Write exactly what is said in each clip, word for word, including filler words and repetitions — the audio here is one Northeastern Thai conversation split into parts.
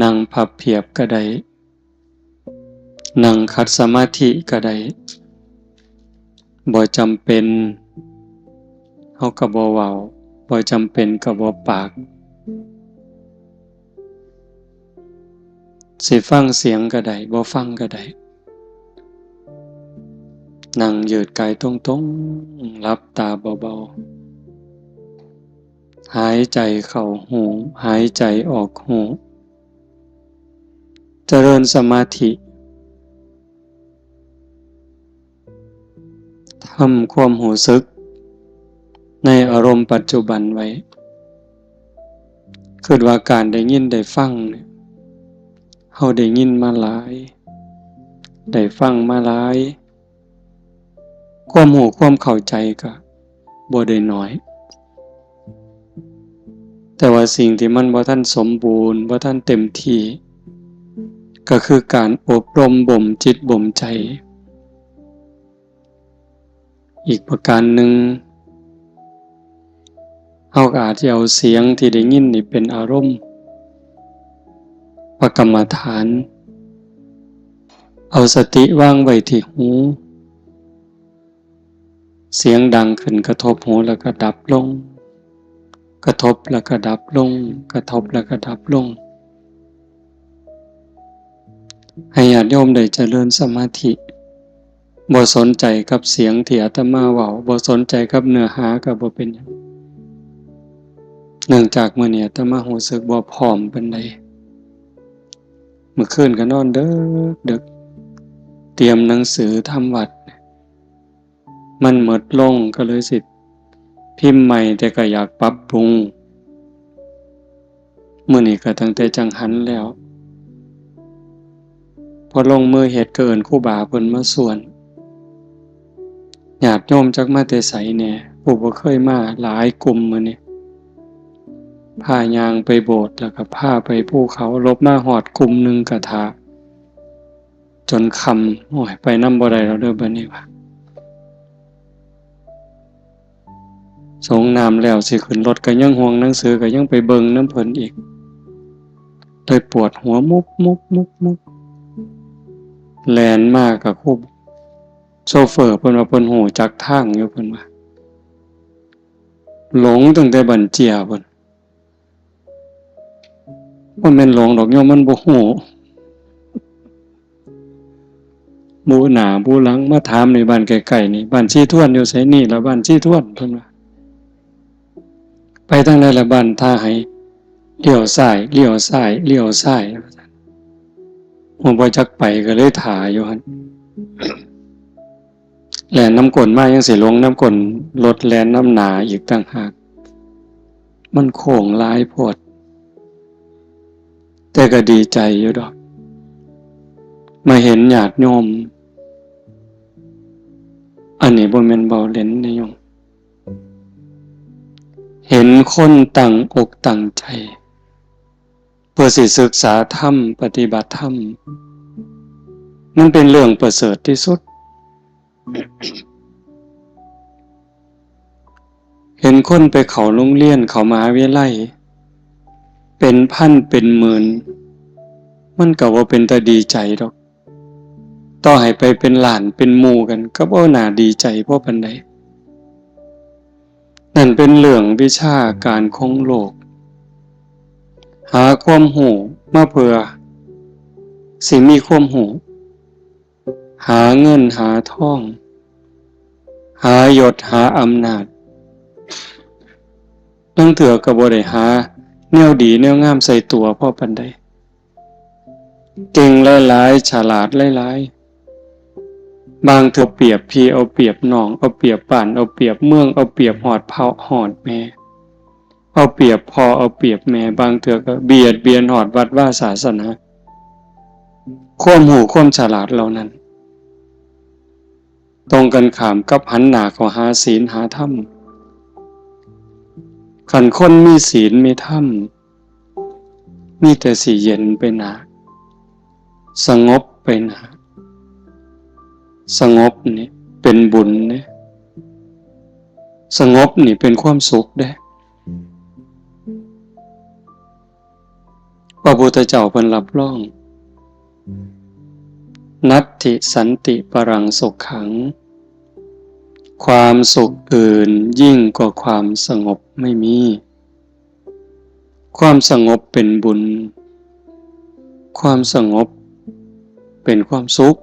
นั่งพับเพียบก็ได้ นั่งขัดสมาธิก็ได้ บ่จำเป็น เฮาก็บ่เว้า บ่จำเป็นก็บ่ปาก สิฟังเสียงก็ได้ บ่ฟังก็ได้ นั่งยืดกายตรงๆ หลับตาเบาๆ หายใจเข้าฮู้ หายใจออกฮู้ เจริญสมาธิ ทำความรู้สึกในอารมณ์ปัจจุบันไว้ คิดว่าการได้ยินได้ฟังเนี่ย เฮาได้ยินมาหลาย ได้ฟังมาหลาย ความรู้ความเข้าใจก็บ่ได้น้อย แต่ว่าสิ่งที่มันบ่ทันสมบูรณ์ บ่ทันเต็มที่ ก็คือการอบรมบ่มจิตบ่มใจ อีกประการหนึ่ง เฮาก็อาจจะเอาเสียงที่ได้ยินนี่เป็นอารมณ์ ประกรรมฐาน เอาสติวางไว้ที่หู เสียงดังขึ้นกระทบหูแล้วก็ดับลง กระทบแล้วก็ดับลง กระทบแล้วก็ดับลง ให้ญาติโยมได้เจริญสมาธิ บ่สนใจกับเสียงที่อาตมาเว้า บ่สนใจกับเนื้อหาก็บ่เป็นหยัง เนื่องจากมื้อนี้อาตมารู้สึกบ่พร้อมปานใด มื้อคืนก็นอนดึกดึก เตรียมหนังสือทำวัด มันหมดลงก็เลยสิพิมพ์ใหม่ แต่ก็อยากปรับปรุง มื้อนี้ก็ตั้งแต่จังหันแล้ว พอลงมือเฮ็ดก็เอิ้นครูบาเพิ่นมาชวน ญาติโยมจักมาแต่ไสแหน่ ผู้บ่เคยมาหลายกลุ่มมื้อนี้ พาย่างไปโบสถ์แล้วก็พาไปภูเขา ลบมาฮอดกลุ่มหนึ่งก็ท่า จนค่ำ โอ้ย ไปนำบ่ได้แล้วเด้อบัดนี้ว่า สงน้ำแล้วสิขึ้นรถก็ยังห่วงหนังสือ ก็ยังไปเบิ่งนำเพิ่นอีก เลยปวดหัวมุบมุบมุบมุบ แล่นมาก็ครู โชเฟอร์เพิ่นว่าเพิ่นฮู้จักทางอยู่ เพิ่นว่า หลงตั้งแต่บั้นเจี้ยพุ้น บ่แม่นหลงดอกโยม มันบ่ฮู้ บู้หน้าบู้หลัง มาถามในบ้านใกล้ๆนี่ บ้านชีทวนอยู่ไส นี่ล่ะบ้านชีทวน เพิ่นว่า ไปทางใดล่ะบ้านท่าไห เลี้ยวซ้าย เลี้ยวซ้าย เลี้ยวซ้าย ว่าซั่น ฮู้บ่จักไปก็เลยท่าอยู่หั่น แล่นนำก้นมายังสิหลงนำก้น รถแล่นนำหน้าอีกต่างหาก มันโค้งหลายโพด แต่ก็ดีใจอยู่ดอก มาเห็นญาติโยม อันนี้บ่แม่นเว้าเล่นเด้โยม เห็นคนตั้งอกตั้งใจ เพื่อสิศึกษาธรรม ปฏิบัติธรรม มันเป็นเรื่องประเสริฐที่สุด เห็นคนไปเข้าโรงเรียน เข้ามหาวิทยาลัย เป็นพันเป็นหมื่น มันก็บ่เป็นตาดีใจดอก ต่อให้ไปเป็นล้านเป็นหมู่กัน ก็บ่น่าดีใจพอปานใด นั่นเป็นเรื่องวิชาการของโลก หาความรู้มาเพื่อสิมีความรู้ หาเงินหาทอง หายศหาอำนาจ ลางเทื่อก็บ่ได้หาแนวดีแนวงามใส่ตัวพอปานใด เก่งหลายๆ ฉลาดหลายๆ บางเทื่อเปรียบพี่เอาเปรียบน้อง เอาเปรียบบ้าน เอาเปรียบเมือง เอาเปรียบฮอดพ่อฮอดแม่ เอาเปรียบพ่อเอาเปรียบแม่ บางเทื่อก็เบียดเบียนฮอดวัดวาศาสนา ความรู้ความฉลาดเหล่านั้น ตรงกันข้ามกับหันหน้าเข้าหาศีลหาธรรม คันคนมีศีลมีธรรม มีแต่สิเย็นไปหน้า สงบไปหน้า สงบนี่เป็นบุญเด้ สงบนี่เป็นความสุขเด้ พระพุทธเจ้าเพิ่นรับรอง นัตถิสันติปรังสุขขัง ความสุขอื่นยิ่งกว่าความสงบไม่มี ความสงบเป็นบุญ ความสงบเป็นความสุข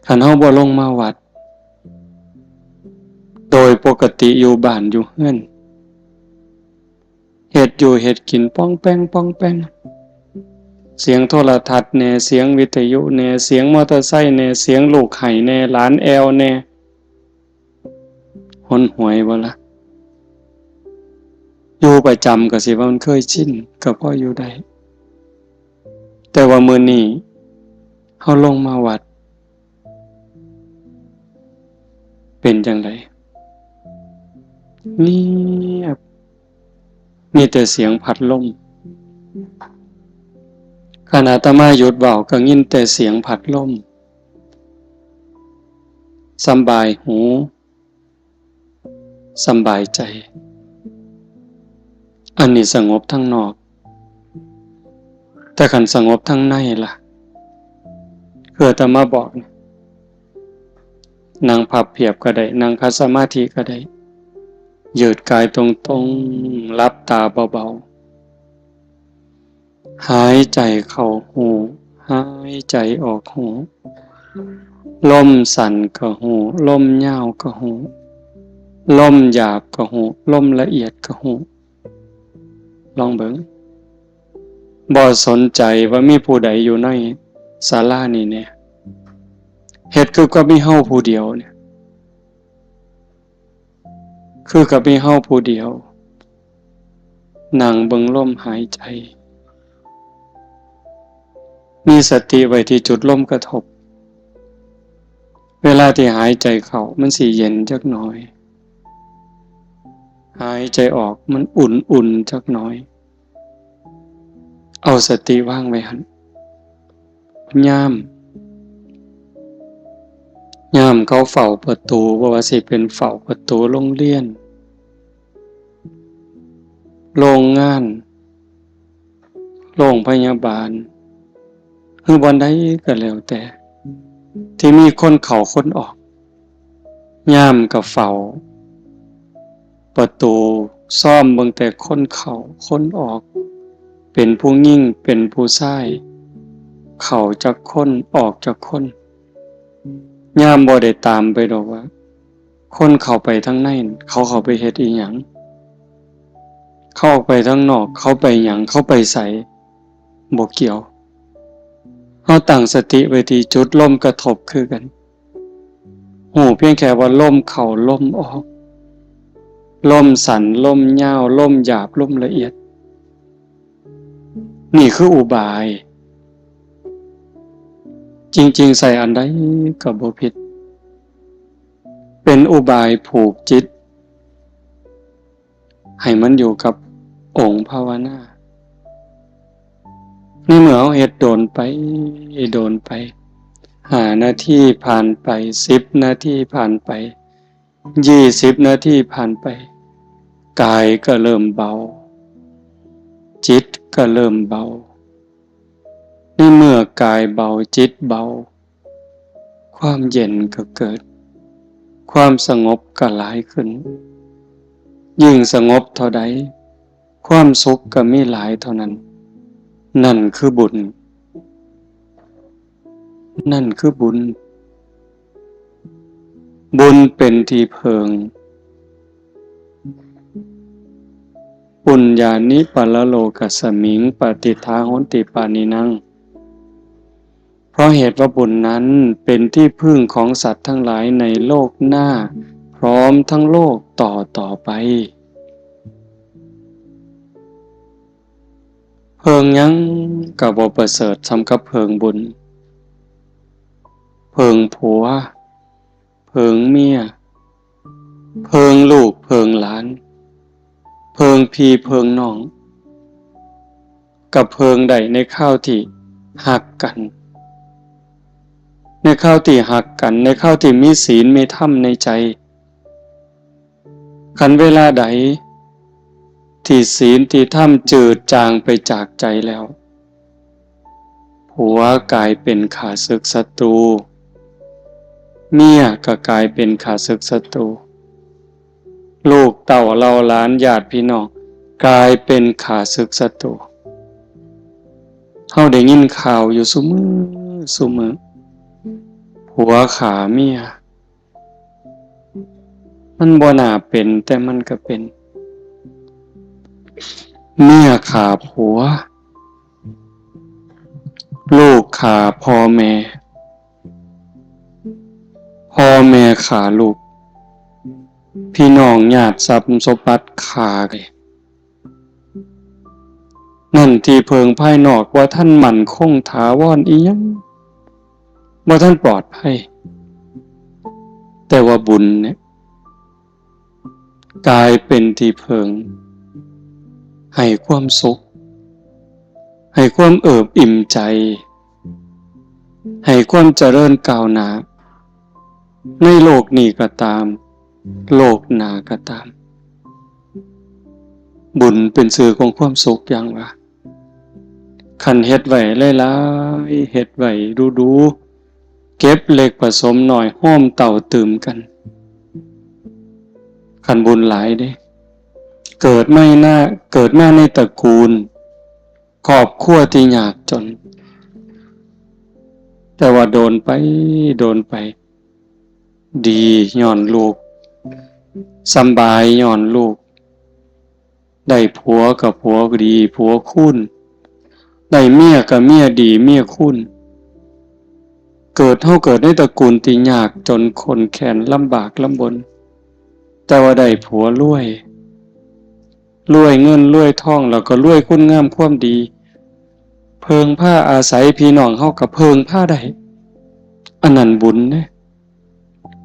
คันเฮาบ่ลงมาวัด โดยปกติอยู่บ้านอยู่เฮือน เฮ็ดอยู่เฮ็ดกินป้องแป้งป้องแป้ง เสียงโทรทัศน์แหน่ เสียงวิทยุแหน่ เสียงมอเตอร์ไซค์แหน่ เสียงลูกไห้แหน่ หลานแอ่วแหน่ หนหวยบ่ล่ะ อยู่ประจำก็สิว่ามันเคยชิน ก็พออยู่ได้ แต่ว่ามื้อนี้เฮาลงมาวัด เป็นจั่งใด เงียบ มีแต่เสียงพัดลม ขณะอาตมาหยุดเว้าก็ยินแต่เสียงพัดลม สำบายหู สำบายใจ อันนี้สงบทางนอก แต่คันสงบทางในล่ะ คืออาตมาบอกนี่ นั่งพับเพียบก็ได้ นั่งขัดสมาธิก็ได้ ยืดกายตรงๆ หลับตาเบาๆ หายใจเข้าฮู้ หายใจออกฮู้ ลมสั้นก็ฮู้ ลมยาวก็ฮู้ ลมหยาบก็ฮู้ ลมละเอียดก็ฮู้ ลองเบิ่ง บ่สนใจว่ามีผู้ใดอยู่ในศาลานี้แหน่ เฮ็ดคือกับมีเฮาผู้เดียวเนี่ย คือกับมีเฮาผู้เดียว นั่งเบิ่งลมหายใจ มีสติไว้ที่จุดลมกระทบ เวลาที่หายใจเข้า มันสิเย็นจักหน่อย หายใจออก มันอุ่นๆ จักหน่อย เอาสติวางไว้หั่น ยาม ยามเขาเฝ้าประตู บ่ว่าสิเป็นเฝ้าประตูโรงเรียน โรงงาน โรงพยาบาล หรือบ่อนใดก็แล้วแต่ ที่มีคนเข้าคนออก ยามก็เฝ้าประตู ซอมเบิ่งแต่คนเข้าคนออก เป็นผู้หญิงเป็นผู้ชาย เข้าจักคนออกจักคน ยามบ่ได้ตามไปดอกว่า คนเข้าไปทางใน เขาเข้าไปเฮ็ดอีหยัง เขาออกไปทางนอก เขาไปหยัง เขาไปไส บ่เกี่ยว เฮาตั้งสติไว้ที่จุดลมกระทบคือกัน ฮู้เพียงแค่ว่าลมเข้าลมออก ลมสั้นลมยาว ลมหยาบลมละเอียด นี่คืออุบาย จริงๆ ใส่อันใดก็บ่ผิด เป็นอุบายผูกจิต ให้มันอยู่กับองค์ภาวนา ในเมื่อเฮาเฮ็ดโดนไป โดนไป ห้านาทีผ่านไป สิบนาทีผ่านไป ยี่สิบนาทีผ่านไป กายก็เริ่มเบา จิตก็เริ่มเบา ในเมื่อกายเบา จิตเบา ความเย็นก็เกิด ความสงบก็หลายขึ้น ยิ่งสงบเท่าใด ความสุขก็มีหลายเท่านั้น นั่นคือบุญ นั่นคือบุญ บุญเป็นที่เพิ่ง ปุญญานิปะระโลกัสสมิง ปะติฏฐาโหนติปาณินัง เพราะเหตุว่าบุญนั้นเป็นที่พึ่งของสัตว์ทั้งหลายในโลกหน้า พร้อมทั้งโลกต่อต่อไป เพิ่งหยังก็บ่ประเสริฐส่ำกับเพิ่งบุญ เพิ่งผัว เพิ่งเมีย เพิ่งลูก เพิ่งหลาน เพิ่งพี่ เพิ่งน้อง ก็เพิ่งได้ในคราวที่ฮักกัน ในคราวที่ฮักกัน ในคราวที่มีศีล มีธรรมในใจ คันเวลาใด ที่ศีลที่ธรรมจืดจางไปจากใจแล้ว ผัวกลายเป็นข้าศึกศัตรู เมียก็กลายเป็นข้าศึกศัตรู ลูกเต้าเหล่าหลานญาติพี่น้องกลายเป็นข้าศึกศัตรู เฮาได้ยินข่าวอยู่ซุมื้อซุมื้อ ผัวฆ่าเมีย มันบ่น่าเป็น แต่มันก็เป็น เมียฆ่าผัว ลูกฆ่าพ่อแม่ พ่อแม่ฆ่าลูก พี่น้องญาติทรัพย์สมบัติฆ่ากัน นั่นที่เพิ่งภายนอกว่าท่านมั่นคงถาวรอีหยัง ว่าท่านปลอดภัย แต่ว่าบุญเนี่ย กลายเป็นที่เพิ่ง ให้ความสุข ให้ความเอิบอิ่มใจ ให้ความเจริญก้าวหน้า ในโลกนี้ก็ตาม โลกหน้าก็ตาม บุญเป็นชื่อของความสุขอย่างว่า คันเฮ็ดไว้หลายๆ เฮ็ดไว้ดูๆ เก็บเล็กผสมน้อย โฮมเต้าตื่มกัน คันบุญหลายเด้ เกิดไม่น่า เกิดมาในตระกูล ครอบครัวที่ยากจน แต่ว่าโดนไป โดนไป ดีย้อนลูก สำบายย้อนลูก ได้ผัวก็ผัวดี ผัวคูณ ได้เมียก็เมียดี เมียคูณ เกิด เฮาเกิดในตระกูลที่ยากจนข้นแค้นลำบากลำบน แต่ว่าได้ผัวรวย รวยเงินรวยทอง แล้วก็รวยคุณงามความดี เพิ่งพาอาศัย พี่น้องเฮาก็เพิ่งพาได้ อันนั้นบุญเด้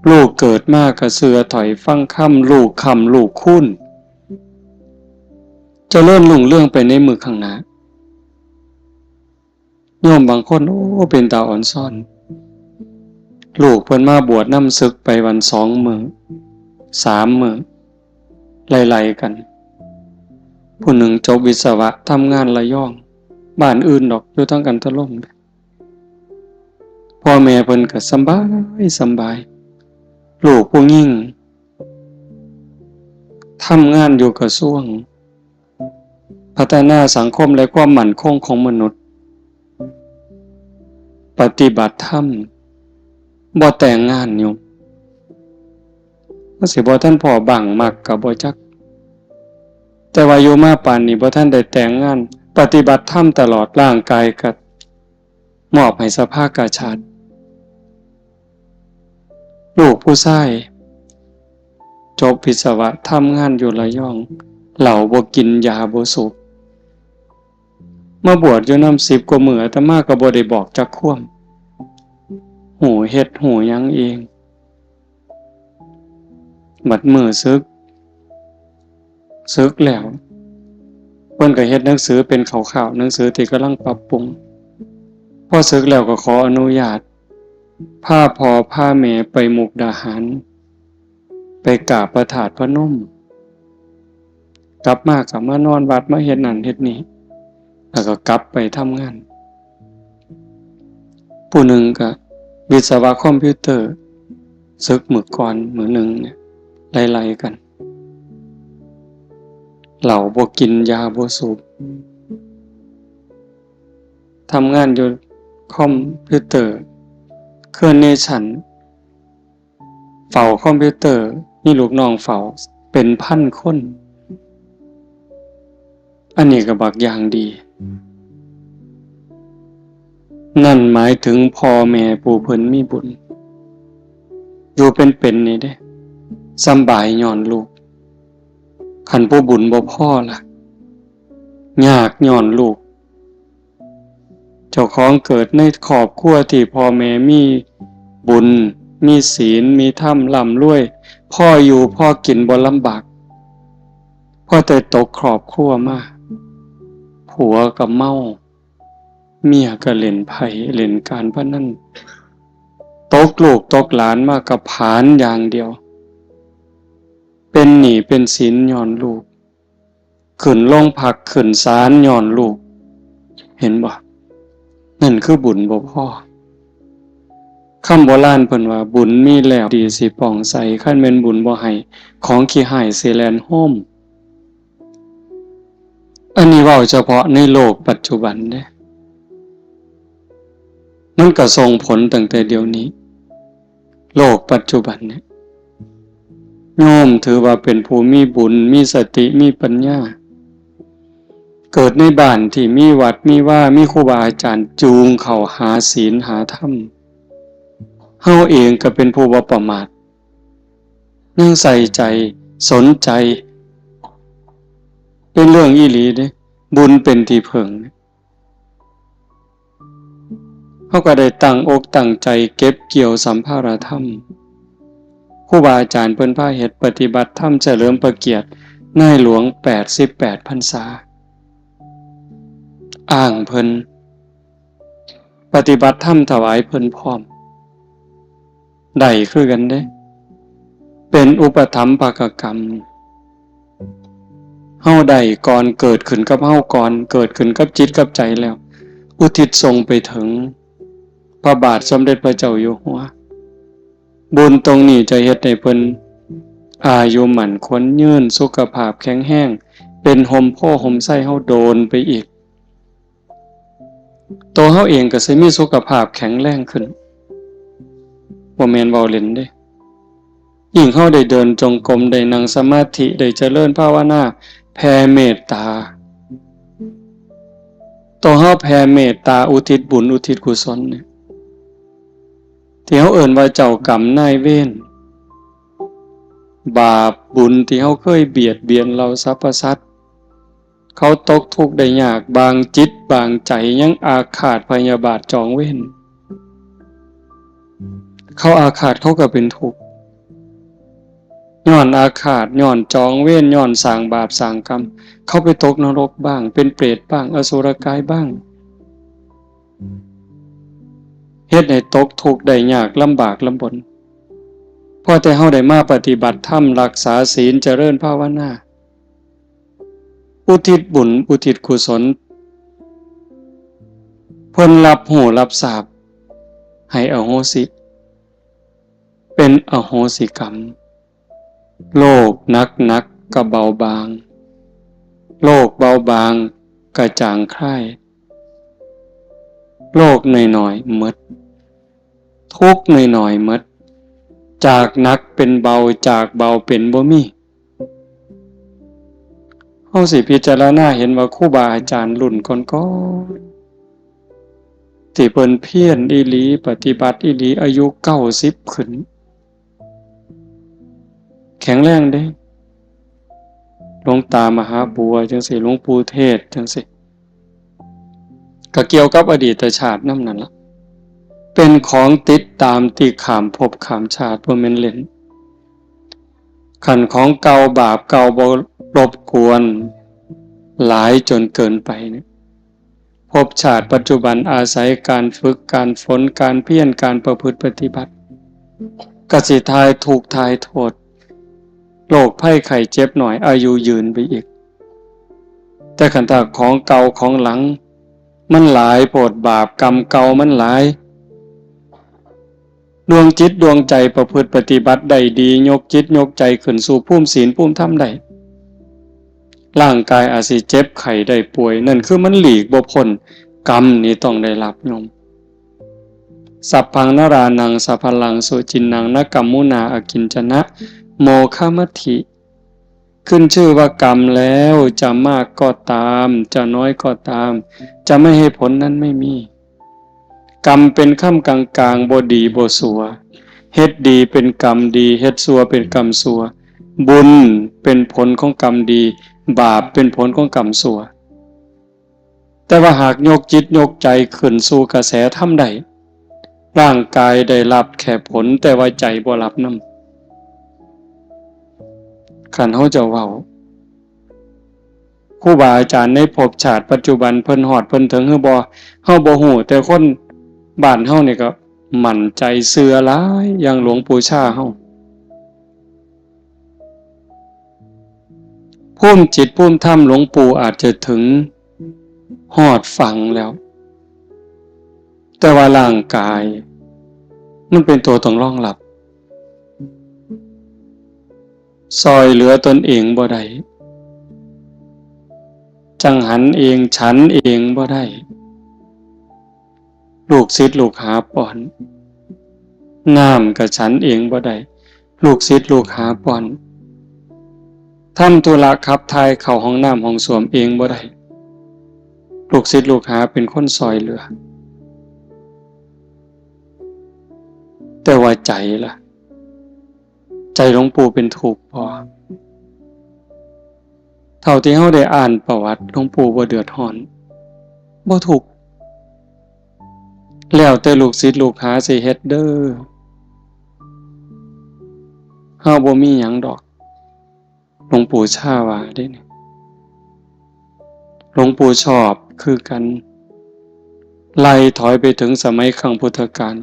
ลูกเกิดมาก็เชื่อถ้อยฟังคำ ลูกค้ำลูกคูณ เจริญรุ่งเรืองไปในมื้อข้างหน้า โยมบางคน โอ้ เป็นตาอ่อนซ้อน ลูกเพิ่นมาบวชนำ สึกไปวันสองมื้อ สามมื้อ ไล่ๆ กัน ผู้หนึ่งจบวิศวะ ทำงานระยอง บ้านอื่นดอก อยู่ทางกันทะล่ม พ่อแม่เพิ่นก็สำบายสำบาย ลูกผู้หญิง ทำงานอยู่กระทรวง พัฒนาสังคมและความมั่นคงของมนุษย์ ปฏิบัติธรรม บ่แต่งงานอยู่ มันสิบ่ทันพ้อบั้งมักก็บ่จัก แต่ว่าอยู่มาปานนี้บ่ทันได้แต่งงาน ปฏิบัติธรรมตลอด ร่างกายก็มอบให้สภากาชาด ลูกผู้ชาย จบวิศวะ ทำงานอยู่ระยอง เหล้าบ่กิน ยาบ่สูบ มาบวชอยู่นำสิบกว่ามื้อ อาตมาก็บ่ได้บอกจักความ ฮู้เฮ็ดฮู้หยังเอง บัดมื้อสึก สึกแล้ว เพิ่นก็เฮ็ดหนังสือเป็นคร่าวๆ หนังสือที่กำลังปรับปรุง พอสึกแล้วก็ขออนุญาต พาพ่อพาแม่ไปมุกดาหาร ไปกราบพระธาตุพนม กลับมาก็มานอนวัด มาเฮ็ดนั่นเฮ็ดนี่ แล้วก็กลับไปทำงาน ผู้หนึ่งก็วิศวะคอมพิวเตอร์ สึกมื้อก่อนมื้อหนึ่งเนี่ย ไล่ๆ กัน เหล้าบ่กิน ยาบ่สูบ ทำงานอยู่คอมพิวเตอร์ เครือเนชั่น เฝ้าคอมพิวเตอร์ มีลูกน้องเฝ้าเป็นพันคน อันนี้ก็บักอย่างดี นั่นหมายถึงพ่อแม่ผู้เพิ่นมีบุญ อยู่เป็นๆ นี่เด้ สำบายย้อนลูก คันผู้บุญบ่พอล่ะ ยากย้อนลูก เจ้าของเกิดในครอบครัวที่พ่อแม่มีบุญ มีศีล มีธรรม ร่ำรวย พออยู่พอกิน บ่ลำบาก พอแต่ตกครอบครัวมา ผัวก็เมา เมียก็เล่นไพ่เล่นการพนัน ตกลูกตกหลานมาก็ผลาญอย่างเดียว เป็นหนี้เป็นสินย้อนลูก ขึ้นโรงพักขึ้นศาลย้อนลูก เห็นบ่ นั่นคือบุญบ่พอ คำโบราณเพิ่นว่าบุญมีแล้วดีสิป่องใส คันแม่นบุญบ่ให้ ของขี้ฮ้ายสิแล่นโฮม อันนี้เว้าเฉพาะในโลกปัจจุบันเด้ มันก็ส่งผลตั้งแต่เดี๋ยวนี้ โลกปัจจุบันเนี่ย โยมถือว่าเป็นผู้มีบุญ มีสติ มีปัญญา เกิดในบ้านที่มีวัด มีวา มีครูบาอาจารย์จูงเข้าหาศีลหาธรรม เฮาเองก็เป็นผู้บ่ประมาท ยังใส่ใจ สนใจ เป็นเรื่องอีหลีเด้ บุญเป็นที่พึ่ง เฮาก็ได้ตั้งอกตั้งใจเก็บเกี่ยวสัมภาระธรรม ครูบาอาจารย์เพิ่นพาเฮ็ดปฏิบัติธรรมเฉลิมพระเกียรติในหลวงแปดสิบแปดพรรษา อ้างเพิ่น ปฏิบัติธรรมถวายเพิ่นพร้อม ได้คือกันเด้ เป็นอุปถัมภกกรรม เฮาได้ก่อน เกิดขึ้นกับเฮาก่อน เกิดขึ้นกับจิตกับใจแล้ว อุทิศส่งไปถึงพระบาทสมเด็จพระเจ้าอยู่หัว บุญตรงนี้จะเฮ็ดให้เพิ่นอายุมั่นขวัญยืน สุขภาพแข็งแรง เป็นฮ่มโพธิ์ฮ่มไทรเฮาโดนไปอีก ตัวเฮาเองก็สิมีสุขภาพแข็งแรงขึ้น บ่แม่นเว้าเล่นเด้ ยิ่งเฮาได้เดินจงกรม ได้นั่งสมาธิ ได้เจริญภาวนา แผ่เมตตา ตัวเฮาแผ่เมตตา อุทิศบุญ อุทิศกุศลเนี่ย ที่เฮาเอิ้นว่าเจ้ากรรมนายเวร บาปบุญที่เฮาเคยเบียดเบียนเหล่าสรรพสัตว์ เขาตกทุกข์ได้ยาก บางจิตบางใจยังอาฆาตพยาบาทจองเวร เขาอาฆาตเขาก็เป็นทุกข์ ย้อนอาฆาต ย้อนจองเวร ย้อนสร้างบาปสร้างกรรม เขาไปตกนรกบ้าง เป็นเปรตบ้าง อสุรกายบ้าง เฮ็ดให้ตกทุกข์ได้ยากลำบากลำบน พอแต่เฮาได้มาปฏิบัติธรรม รักษาศีล เจริญภาวนา อุทิศบุญ อุทิศกุศล เพิ่นรับรู้รับทราบ ให้อโหสิ เป็นอโหสิกรรม โรคหนักๆ ก็เบาบาง โรคเบาบางก็จางคลาย โรคน้อยๆ หมด ทุกข์น้อยๆ หมด จากหนักเป็นเบา จากเบาเป็นบ่มี เฮาสิพิจารณาเห็นว่าครูบาอาจารย์รุ่นก่อนๆ ที่เพิ่นเพียรอีหลี ปฏิบัติอีหลี อายุเก้าสิบขึ้น แข็งแรงเด้ หลวงตามหาบัวจั่งซี้ หลวงปู่เทศจั่งซี้ ก็เกี่ยวกับอดีตชาตินำนั่นล่ะ เป็นของติดตามที่ข้ามภพข้ามชาติ บ่แม่นเล่น คันของเก่าบาปเก่าบ่รบกวนหลายจนเกินไปเนี่ย ภพชาติปัจจุบันอาศัยการฝึก การฝน การเพียร การประพฤติปฏิบัติ ก็สิถ่ายทุกข์ถ่ายโทษ โรคภัยไข้เจ็บน้อย อายุยืนไปอีก แต่คันถ้าของเก่าของหลัง มันหลายโพด บาปกรรมเก่ามันหลาย ดวงจิตดวงใจประพฤติปฏิบัติได้ดี ยกจิตยกใจขึ้นสู่ภูมิศีลภูมิธรรมได้ ร่างกายอาจสิเจ็บไข้ได้ป่วย นั่นคือมันหลีกบ่พ้น กรรมนี่ต้องได้รับโยม สัพพังนรานังสะพะลังสุจินนัง นะกัมมุนาอากิญจนะ โมฆะมัตถิ ขึ้นชื่อว่ากรรมแล้ว จะมากก็ตาม จะน้อยก็ตาม จะไม่ให้ผลนั้นไม่มี กรรมเป็นคำกลางๆ บ่ดีบ่ซัว เฮ็ดดีเป็นกรรมดี เฮ็ดซัวเป็นกรรมซัว บุญเป็นผลของกรรมดี บาปเป็นผลของกรรมซัว แต่ว่าหากยกจิตยกใจขึ้นสู่กระแสธรรมได้ ร่างกายได้รับแค่ผล แต่ว่าใจบ่รับนำ คันเฮาจะเว้า ครูบาอาจารย์ในภพชาติปัจจุบันเพิ่นฮอดเพิ่นถึงหรือบ่ เฮาบ่ฮู้ แต่คนบ้านเฮานี่ก็มั่นใจเชื่อหลาย อย่างหลวงปู่ชาเฮา ภูมิจิตภูมิธรรมหลวงปู่อาจจะถึงฮอดฝั่งแล้ว แต่ว่าร่างกาย มันเป็นตัวต้องรองรับ ซอยเหลือตนเองบ่ได้ จังหันเองฉันเองบ่ได้ ลูกศิษย์ลูกหาป้อน น้ำก็ฉันเองบ่ได้ ลูกศิษย์ลูกหาป้อน ทำธุระขับถ่ายเข้าห้องน้ำห้องส้วมเองบ่ได้ ลูกศิษย์ลูกหาเป็นคนซอยเหลือ แต่ว่าใจล่ะ ใจหลวงปู่เป็นทุกข์บ่ เท่าที่เฮาได้อ่านประวัติ หลวงปู่บ่เดือดร้อน บ่ทุกข์ แล้วแต่ลูกศิษย์ลูกหาสิเฮ็ดเด้อ เฮาบ่มีหยังดอก หลวงปู่ชาว่าเด้นี่ หลวงปู่ชอบคือกัน ไล่ถอยไปถึงสมัยครั้งพุทธกาล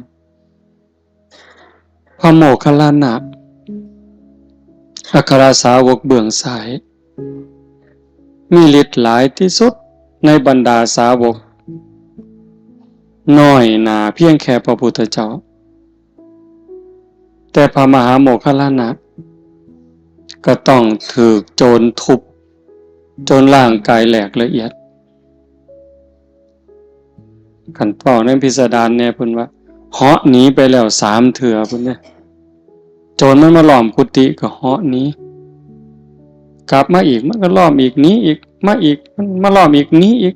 พระโมคคัลลานะ อัครสาวกเบื้องซ้าย มีฤทธิ์หลายที่สุดในบรรดาสาวก น้อยหนาเพียงแค่พระพุทธเจ้า แต่พระมหาโมคคัลลานะ ก็ต้องถูกโจรทุบ จนร่างกายแหลกละเอียด คันเว้าในพิสดารแน่เพิ่นว่า เหาะหนีไปแล้วสามเทื่อพุ้นเด้ โจรมันมาล้อมกุฏิก็เหาะหนี กลับมาอีกมันก็ล้อมอีก หนีอีก มาอีก มันมาล้อมอีก หนีอีก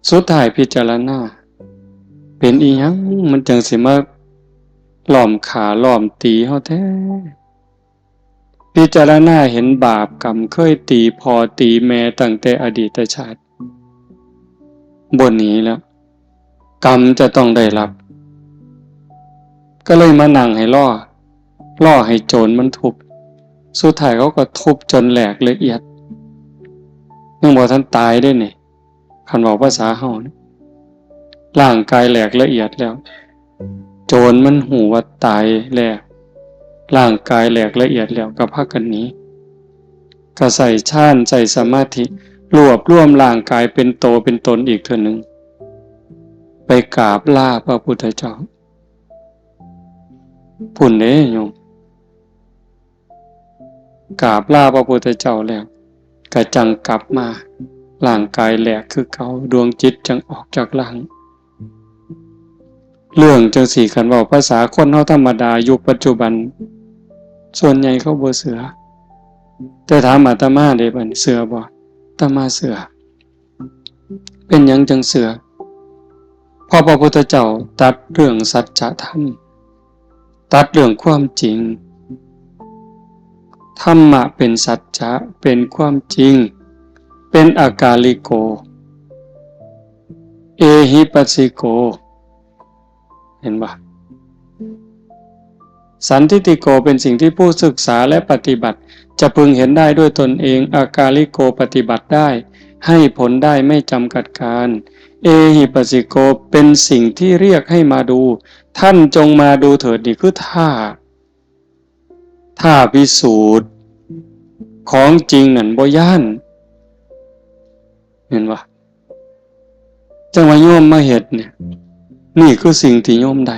สุดท้ายพิจารณา เป็นอีหยังมันจังสิมาล้อมฆ่าล้อมตีเฮาแท้ พิจารณาเห็นบาปกรรมเคยตีพ่อตีแม่ตั้งแต่อดีตชาติ บ่หนีแล้ว กรรมจะต้องได้รับ ก็เลยมานั่งให้รอ รอให้โจรมันทุบ สุดท้ายเขาก็ทุบจนแหลกละเอียด ยังบ่ทันตายเด้นี่ คันเว้าภาษาเฮานี่ ร่างกายแหลกละเอียดแล้ว โจรมันฮู้ว่าตายแล้ว ร่างกายแหลกละเอียดแล้ว ก็พากันหนี ก็ใส่ฌาน ใส่สมาธิ รวบรวมร่างกายเป็นโตเป็นตนอีกเทื่อหนึ่ง ไปกราบลาพระพุทธเจ้า พุ้นเด้โยม กราบลาพระพุทธเจ้าแล้ว ก็จั่งกลับมา ร่างกายแหลกคือเก่า ดวงจิตจั่งออกจากร่าง เรื่องจั่งซี้ คันเว้าภาษาคนเฮาธรรมดา ยุคปัจจุบัน ส่วนใหญ่เขาบ่เชื่อ แต่ถามอาตมาเด้ บัดนี้เชื่อบ่? อาตมาเชื่อ เป็นหยังจั่งเชื่อ? เพราะพระพุทธเจ้าตรัสเรื่องสัจธรรม ตรัสเรื่องความจริง ธรรมะเป็นสัจจะ เป็นความจริง เป็นอากาลิโก เอหิปัสสิโก เห็นบ่? สันทิฏฐิโก เป็นสิ่งที่ผู้ศึกษาและปฏิบัติจะพึงเห็นได้ด้วยตนเอง อากาลิโก ปฏิบัติได้ ให้ผลได้ไม่จำกัดการ เอหิปัสสิโก เป็นสิ่งที่เรียกให้มาดู ท่านจงมาดูเถิด นี่คือท่า ท่าพิสูจน์ ของจริงนั่นบ่ย้าน เห็นบ่? จั่งว่าโยมมาเฮ็ดเนี่ย นี่คือสิ่งที่โยมได้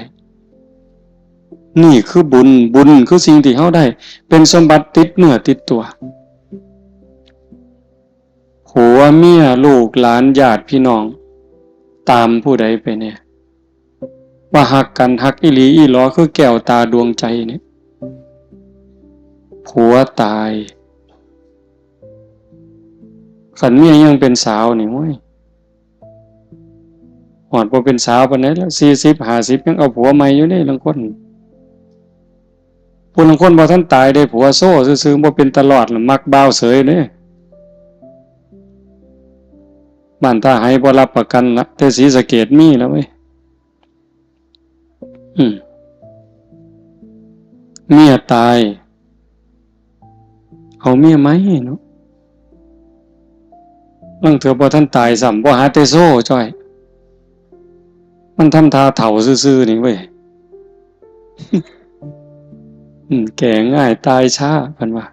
นี่คือบุญ บุญคือสิ่งที่เฮาได้ เป็นสมบัติติดเนื้อติดตัว ผัวเมียลูกหลานญาติพี่น้อง ตามผู้ใดไปแน่ ว่าฮักกัน ฮักอีหลีอีหลอ คือแก้วตาดวงใจเนี่ย ผัวตาย คันเมียยังเป็นสาวนี่ โอ้ย ฮอดบ่เป็นสาวปานใดแล้ว สี่สิบ ห้าสิบ ยังเอาผัวใหม่อยู่เด้ ลางคน ผู้ลางคนบ่ทันตายเด้ ผัวโซ่ซื่อๆ บ่เป็นตาลอด มักบ่าวเสยเด้ บ้านท่าไหบ่รับประกันละ แต่ศรีสะเกษมีแล้วเว้ย อืม เมียตาย เอาเมียใหม่เนาะ ลางเทื่อบ่ทันตายซ้ำ บ่หาแต่โซ่จ้อย มันทำท่าเฒ่าซื่อๆ นี่เว้ย อืม แก่ง่ายตายช้า เพิ่นว่า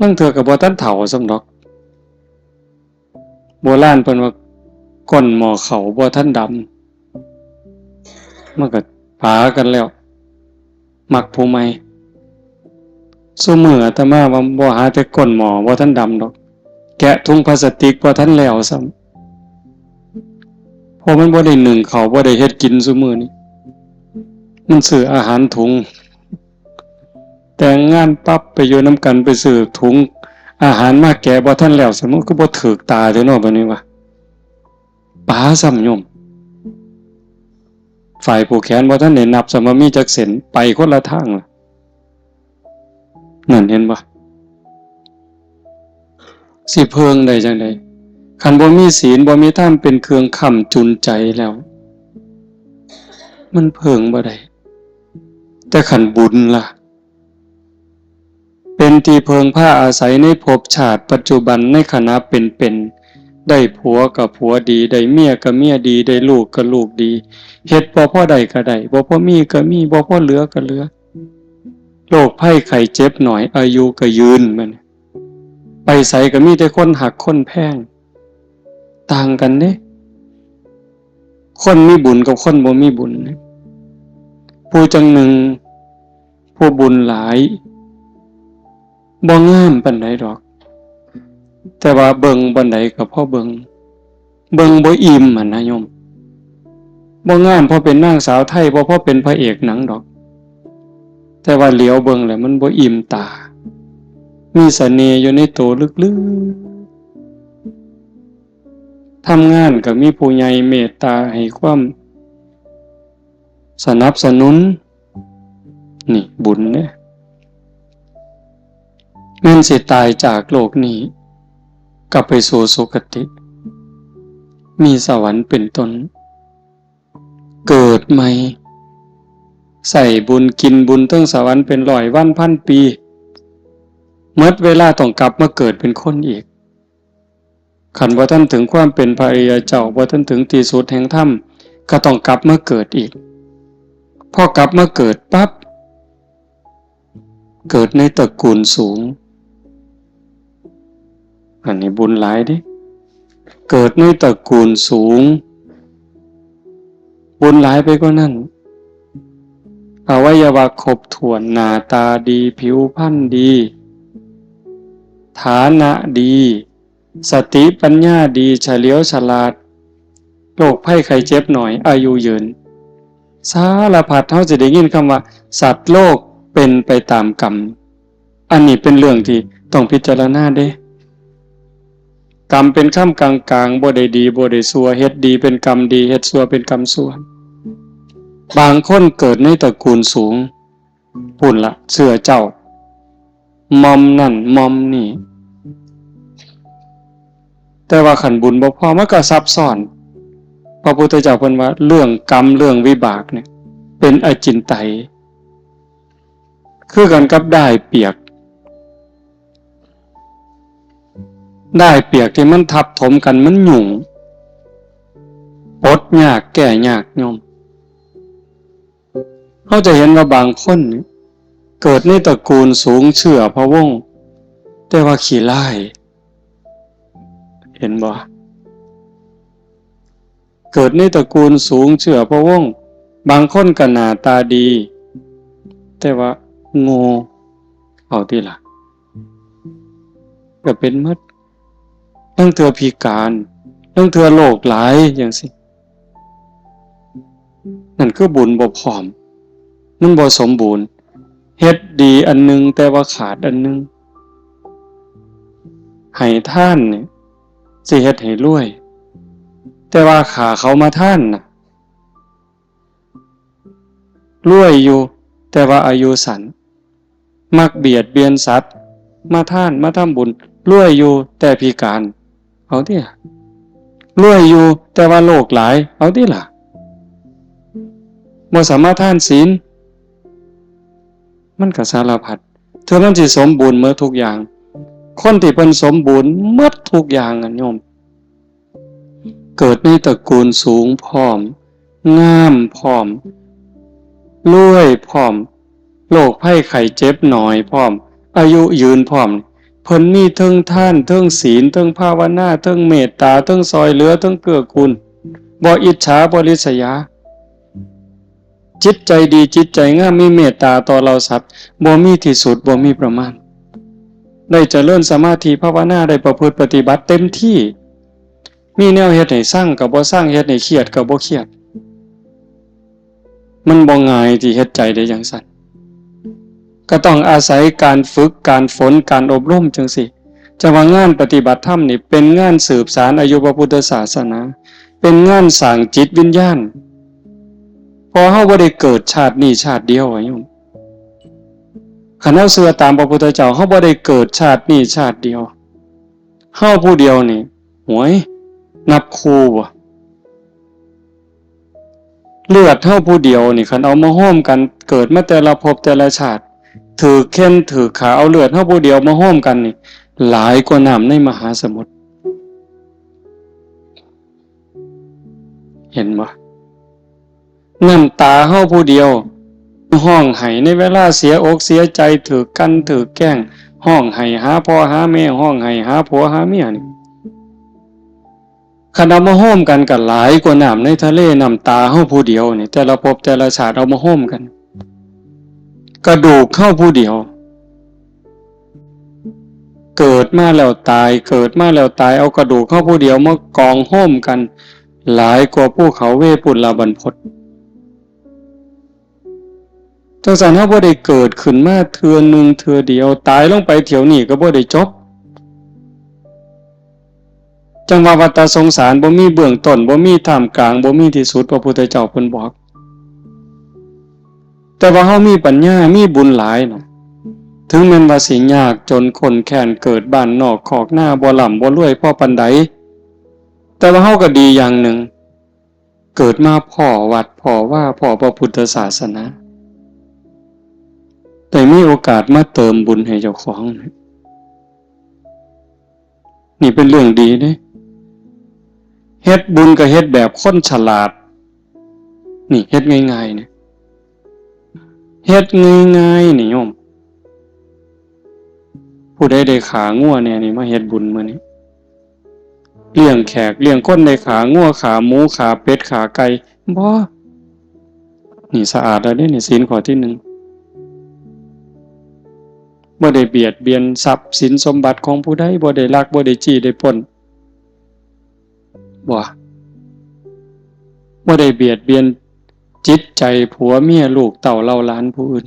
ลางเทื่อก็บ่ทันเฒ่าซ้ำดอก โบราณเพิ่นว่าก้นหม้อข้าวบ่ทันดำ มันก็ปากันแล้ว มักผู้ใหม่ ซุมื้ออาตมาว่าบ่หาแต่ก้นหม้อบ่ทันดำดอก แกะถุงพลาสติกบ่ทันแล้วซ้ำ เพราะมันบ่ได้นึ่งข้าว บ่ได้เฮ็ดกินซุมื้อนี้ มันซื้ออาหารถุง แต่งงานปั๊บไปอยู่นำกัน ไปซื้อถุงอาหารมาแกะบ่ทันแล้ว สมมุติคือบ่ถืกตาเด้อเนาะ บัดนี้ว่า ปาซ้ำโยม ฝ่ายผูกแขนบ่ทันได้นับ ซ้ำว่ามีจักเส้น ไปคนละทางล่ะ นั่นเห็นบ่ สิเพิ่งได้จั่งใด คันบ่มีศีล บ่มีธรรมเป็นเครื่องค้ำจุนใจแล้ว มันเพิ่งบ่ได้ แต่คันบุญล่ะ เป็นที่เพิ่งพาอาศัยในภพชาติปัจจุบัน ในขณะเป็นๆ ได้ผัวก็ผัวดี ได้เมียก็เมียดี ได้ลูกก็ลูกดี เฮ็ดบ่พอได้ก็ได้ บ่พอมีก็มี บ่พอเหลือก็เหลือ โรคภัยไข้เจ็บน้อย อายุก็ยืน บัดนี้ ไปไสก็มีแต่คนฮักคนแพง ต่างกันเด้ คนมีบุญกับคนบ่มีบุญ ผู้จั่งหนึ่ง ผู้บุญหลาย บ่งามปานใดดอก แต่ว่าเบิ่งปานใดก็พอเบิ่ง เบิ่งบ่อิ่มหั่นนะโยม บ่งามพอเป็นนางสาวไทย บ่พอเป็นพระเอกหนังดอก แต่ว่าเหลียวเบิ่งแล้วมันบ่อิ่มตา มีเสน่ห์อยู่ในโตลึกๆ ทำงานก็มีผู้ใหญ่เมตตาให้ความสนับสนุน นี่บุญเด้ แม่นสิตายจากโลกนี้ กลับไปสู่สุคติ มีสวรรค์เป็นต้น เกิดใหม่ ใส่บุญกินบุญเทิงสวรรค์เป็นร้อยวันพันปี หมดเวลาต้องกลับมาเกิดเป็นคนอีก คันบ่ทันถึงความเป็นพระอริยเจ้า บ่ทันถึงที่สุดแห่งธรรม ก็ต้องกลับมาเกิดอีก พอกลับมาเกิดปั๊บ เกิดในตระกูลสูง อันนี้บุญหลายเด้ เกิดในตระกูลสูง บุญหลายไปกว่านั้น อวัยวะครบถ้วน หน้าตาดี ผิวพรรณดี ฐานะดี สติปัญญาดี เฉลียวฉลาด โรคภัยไข้เจ็บน้อย อายุยืน สารพัด เฮาสิได้ยินคำว่า สัตว์โลกเป็นไปตามกรรม อันนี้เป็นเรื่องที่ต้องพิจารณาเด้ กรรมเป็นคำกลางๆ บ่ได้ดี บ่ได้ชั่ว เฮ็ดดีเป็นกรรมดี เฮ็ดชั่วเป็นกรรมชั่ว บางคนเกิดในตระกูลสูง พู้นละ เชื้อเจ้า หม่อมนั่นหม่อมนี่ แต่ว่าคันบุญบ่พอ มันก็ซับซ้อน พระพุทธเจ้าเพิ่นว่าเรื่องกรรมเรื่องวิบากเนี่ย เป็นอจินไตย คือกันกับด้ายเปียก ด้ายเปียกที่มันทับถมกันมันหยุ่ง ปลดยากแก้ยากโยม เฮาจะเห็นว่าบางคนนี่เกิดในตระกูลสูงเชื้อพระวงศ์ แต่ว่าขี้ร้าย เห็นบ่ เกิดในตระกูลสูงเชื้อพระวงศ์ บางคนก็หน้าตาดี แต่ว่าโง่ เอาติล่ะ ก็เป็นหมด ลางเทื่อพิการ ลางเทื่อโรคหลายจั่งซี้ นั่นคือบุญบ่พร้อม มันบ่สมบูรณ์ เฮ็ดดีอันหนึ่งแต่ว่าขาดอันหนึ่ง ให้ทานนี่สิเฮ็ดให้รวย แต่ว่าฆ่าเขามาทานน่ะ รวยอยู่ แต่ว่าอายุสั้น มักเบียดเบียนสัตว์ มาทาน มาทำบุญ รวยอยู่ แต่พิการ เอาติล่ะ รวยอยู่ แต่ว่าโรคหลาย เอาติล่ะ บ่สามารถทานศีล มันก็สารพัด เทื่อมันสิสมบูรณ์หมดทุกอย่าง คนที่เพิ่นสมบูรณ์หมดทุกอย่างอะโยม เกิดในตระกูลสูงพร้อม งามพร้อม รวยพร้อม โรคภัยไข้เจ็บน้อยพร้อม อายุยืนพร้อม เพิ่นมีเทิงทาน เทิงศีล เทิงภาวนา เทิงเมตตา เทิงซอยเหลือ เทิงเกื้อกูล บ่อิจฉา บ่ริษยา จิตใจดี จิตใจงาม มีเมตตาต่อเหล่าสัตว์ บ่มีที่สุด บ่มีประมาณ ได้เจริญสมาธิภาวนา ได้ประพฤติปฏิบัติเต็มที่ มีแนวเฮ็ดให้ซังก็บ่ซัง เฮ็ดให้เครียดก็บ่เครียด มันบ่ง่ายที่เฮ็ดใจได้จั่งซั้น ก็ต้องอาศัยการฝึก การฝน การอบรมจั่งซี้ จั่งว่างานปฏิบัติธรรมนี่เป็นงานสืบสานอายุพระพุทธศาสนา เป็นงานสร้างจิตวิญญาณ เพราะเฮาบ่ได้เกิดชาตินี้ชาติเดียวอะโยม คันเฮาเชื่อตามพระพุทธเจ้า เฮาบ่ได้เกิดชาตินี้ชาติเดียว เฮาผู้เดียวนี่ หวย นับคู่บ่ เลือดเฮาผู้เดียวนี่ คันเอามาโฮมกัน เกิดมาแต่ละภพแต่ละชาติ ถืกเฆ็่นถืกฆ่า เอาเลือดเฮาผู้เดียวมาโฮมกันนี่ หลายกว่าน้ำในมหาสมุทร เห็นบ่ น้ำตาเฮาผู้เดียว ฮ้องไห้ในเวลาเสียอกเสียใจ ถืกกลั่นถืกแกล้ง ฮ้องไห้หาพ่อหาแม่ ฮ้องไห้หาผัวหาเมียนี่ คันเอามาโฮมกันก็หลายกว่าน้ำในทะเล น้ำตาเฮาผู้เดียวนี่ แต่ละภพแต่ละชาติเอามาโฮมกัน กระดูกเฮาผู้เดียว เกิดมาแล้วตาย เกิดมาแล้วตาย เอากระดูกเฮาผู้เดียวมากองโฮมกัน หลายกว่าภูเขาเวปุลลบรรพต จั่งซั้นเฮาบ่ได้เกิดขึ้นมาเทื่อหนึ่งเทื่อเดียว ตายลงไปเที่ยวนี้ก็บ่ได้จบ จั่งว่าวัฏสงสารบ่มีเบื้องต้น บ่มีท่ามกลาง บ่มีที่สุด พระพุทธเจ้าเพิ่นบอก แต่ว่าเฮามีปัญญา มีบุญหลายนะ ถึงแม้นว่าสิยากจนข้นแค้น เกิดบ้านนอกคอกนา บ่ร่ำบ่รวยพอปานใด แต่ว่าเฮาก็ดีอย่างหนึ่ง เกิดมาพ้อวัด พ้อวา พ้อพระพุทธศาสนา ได้มีโอกาสมาเติมบุญให้เจ้าของ นี่เป็นเรื่องดีเด้ เฮ็ดบุญก็เฮ็ดแบบคนฉลาด นี่เฮ็ดง่ายๆ เนี่ย เฮ็ดง่ายๆ นี่โยม ผู้ใดได้ขางัวแน่นี่ มาเฮ็ดบุญมื้อนี้ เลี้ยงแขกเลี้ยงคน ได้ขางัว ขาหมู ขาเป็ด ขาไก่ บ่ นี่สะอาดแล้วเด้ นี่ศีลข้อที่หนึ่ง บ่ได้เบียดเบียนทรัพย์สินสมบัติของผู้ใด บ่ได้ลัก บ่ได้จี้ ได้ปล้น บ่ บ่ได้เบียดเบียนจิตใจผัวเมียลูกเต้าเหล่าหลานผู้อื่น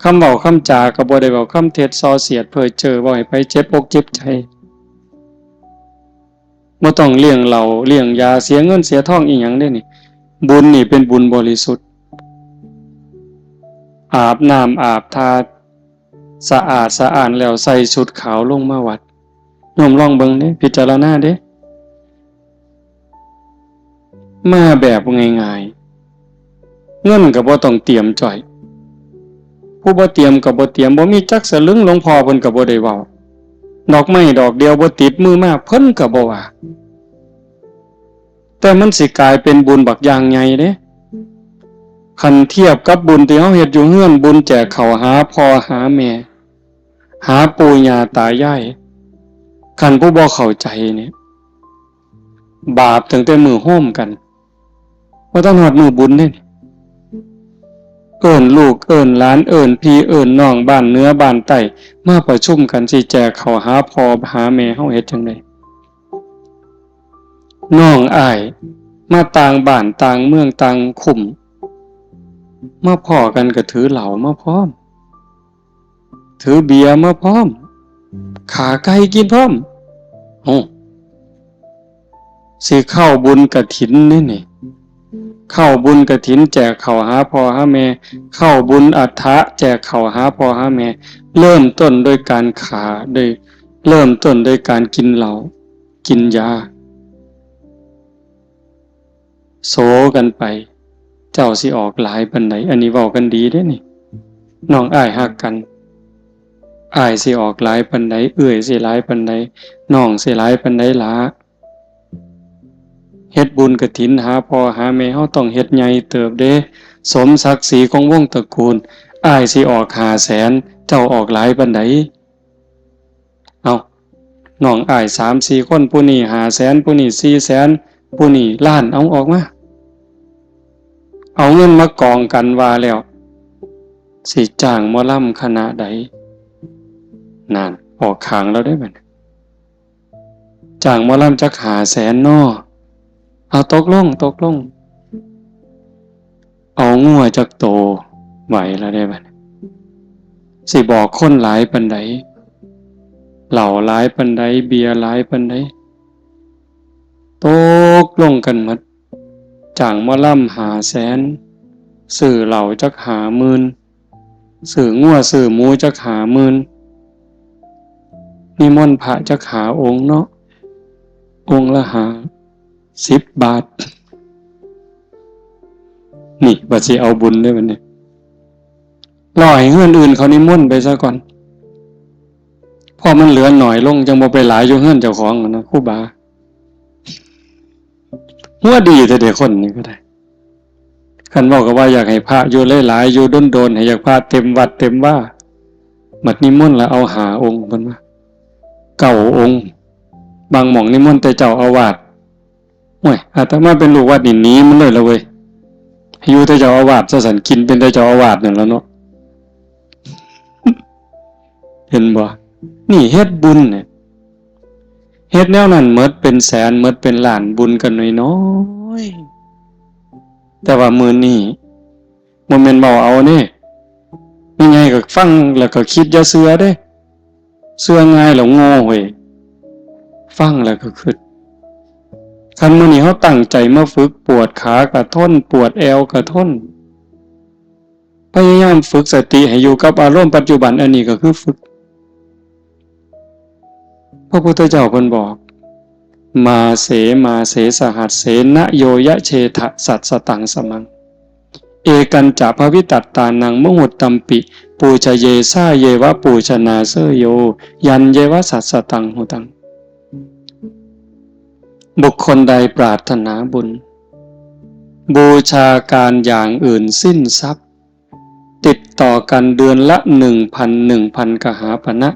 คำเว้าคำจาก็บ่ได้เว้าคำเท็จส่อเสียดเพ้อเจ้อ เว้าให้ไผเจ็บอกเจ็บใจ บ่ต้องเลี้ยงเหล้าเลี้ยงยา เสียเงินเสียทองอีหยังเด้นี่ บุญนี่เป็นบุญบริสุทธิ์ อาบน้ำอาบท่า สะอาดสะอ้านแล้วใส่ชุดขาวลงมาวัด โยมลองเบิ่งเด้ พิจารณาเด้ มาแบบง่ายๆ เงินก็บ่ต้องเตรียมจ้อย ผู้บ่เตรียมก็บ่เตรียม บ่มีจักสลึง หลวงพ่อเพิ่นก็บ่ได้เว้า ดอกไม้ดอกเดียวบ่ติดมือมา เพิ่นก็บ่ว่า แต่มันสิกลายเป็นบุญบักอย่างใหญ่เด้ คันเทียบกับบุญที่เฮาเฮ็ดอยู่เฮือน บุญแจกข้าวหาพ่อหาแม่ หาปู่ย่าตายาย คันผู้บ่เข้าใจเนี่ย บาปตั้งแต่มื้อโฮมกัน บ่ทันฮอดมื้อบุญเด้ เอิ้นลูกเอิ้นหลาน เอิ้นพี่เอิ้นน้อง บ้านเหนือบ้านใต้ มาประชุมกันสิแจกข้าวหาพ่อหาแม่เฮา เฮ็ดจั่งใด น้องอ้าย มาต่างบ้านต่างเมืองต่างคุ้ม มาพ้อกันก็ถือเหล้ามาพร้อม ถือเบียร์มาพร้อม ฆ่าไก่กินพร้อม โอ้ สิเข้าบุญกฐินนี่นี่ เข้าบุญกฐินแจกข้าวหาพ่อหาแม่ เข้าบุญอัฏฐะแจกข้าวหาพ่อหาแม่ เริ่มต้นโดยการฆ่า โดย เริ่มต้นโดยการกินเหล้า กินยา โสกันไป เจ้าสิออกหลายปานใด อันนี้เว้ากันดีเด้นี่ น้องอ้ายฮักกัน อ้ายสิออกหลายปานใด เอื้อยสิหลายปานใด น้องสิหลายปานใดหลา เฮ็ดบุญกฐินหาพ่อหาแม่ เฮาต้องเฮ็ดใหญ่เติบเด้ สมศักดิ์ศรีของวงตระกูล อ้ายสิออกห้าแสน เจ้าออกหลายปานใด น้องอ้ายสามสี่คน ผู้นี้ห้าแสน ผู้นี้สี่แสน ผู้นี้ล้าน เอาออกมา เอาเงินมากองกันว่าแล้ว สิจ้างหมอลำคณะใด นั่น ออกข้างแล้วเด้บัดนี้ จ้างหมอลำจักห้าแสนน้อ เอา ตกลง ตกลง เอางัวจักโต ไหวแล้วเด้บัดนี้ สิบอกคนหลายปานใด เหล้าหลายปานใด เบียร์หลายปานใด ตกลงกันหมด จ้างหมอลำห้าแสน ซื้อเหล้าจักห้าหมื่น ซื้องัวซื้อหมูจักห้าหมื่น นิมนต์พระจักห้าองค์เนาะ องค์ละห้าสิบบาท นี่ บัดสิเอาบุญเด้บัดนี้ รอให้เฮือนอื่นเขานิมนต์ไปซะก่อน พอมันเหลือหน่อยลง จั่งบ่ไปหลายอยู่เฮือนเจ้าของนะ ครูบา หัวดีแต่เด็กคนนี้ก็ได้ คันเว้าก็ว่าอยากให้พระอยู่หลายๆ อยู่โดนๆ ให้อยากพระเต็มวัดเต็มวา บัดนิมนต์ละเอาห้าองค์เพิ่นว่า เก้าองค์ บางหม่องนิมนต์แต่เจ้าอาวาส โอ้ย อาตมาเป็นลูกวัดนี่หนีมันเลยละเว้ย ให้อยู่แต่เจ้าอาวาสซะซั่น กินเป็นแต่เจ้าอาวาสนั่นล่ะเนาะ เห็นบ่ นี่เฮ็ดบุญเนี่ย เฮ็ดแนวนั้นหมดเป็นแสน หมดเป็นล้าน บุญก็น้อยๆ แต่ว่ามื้อนี้บ่แม่นเว้าเอาเด้ แม่ใหญ่ก็ฟังแล้วก็คิดอย่าเชื่อเด้ เชื่อง่ายแล้วโง่เว้ย ฟังแล้วก็คิด คันมื้อนี้เฮาตั้งใจมาฝึก ปวดขาก็ทน ปวดแอวก็ทน พยายามฝึกสติให้อยู่กับอารมณ์ปัจจุบัน อันนี้ก็คือฝึก พระพุทธเจ้าเพิ่นบอก มาเส มาเส สหัสเส นะโยยะเชทะ สัสสตังสมัง เอกัญจะภวิตัตตานัง มะหุตตัมปิ ปูชเยสาเยวะ ปูชนาเสโย ยันเยวะ สัสสตังหุตัง บุคคลใดปรารถนาบุญ บูชาการอย่างอื่นสิ้นทรัพย์ ติดต่อกันเดือนละหนึ่งพัน หนึ่งพันกหาปณะ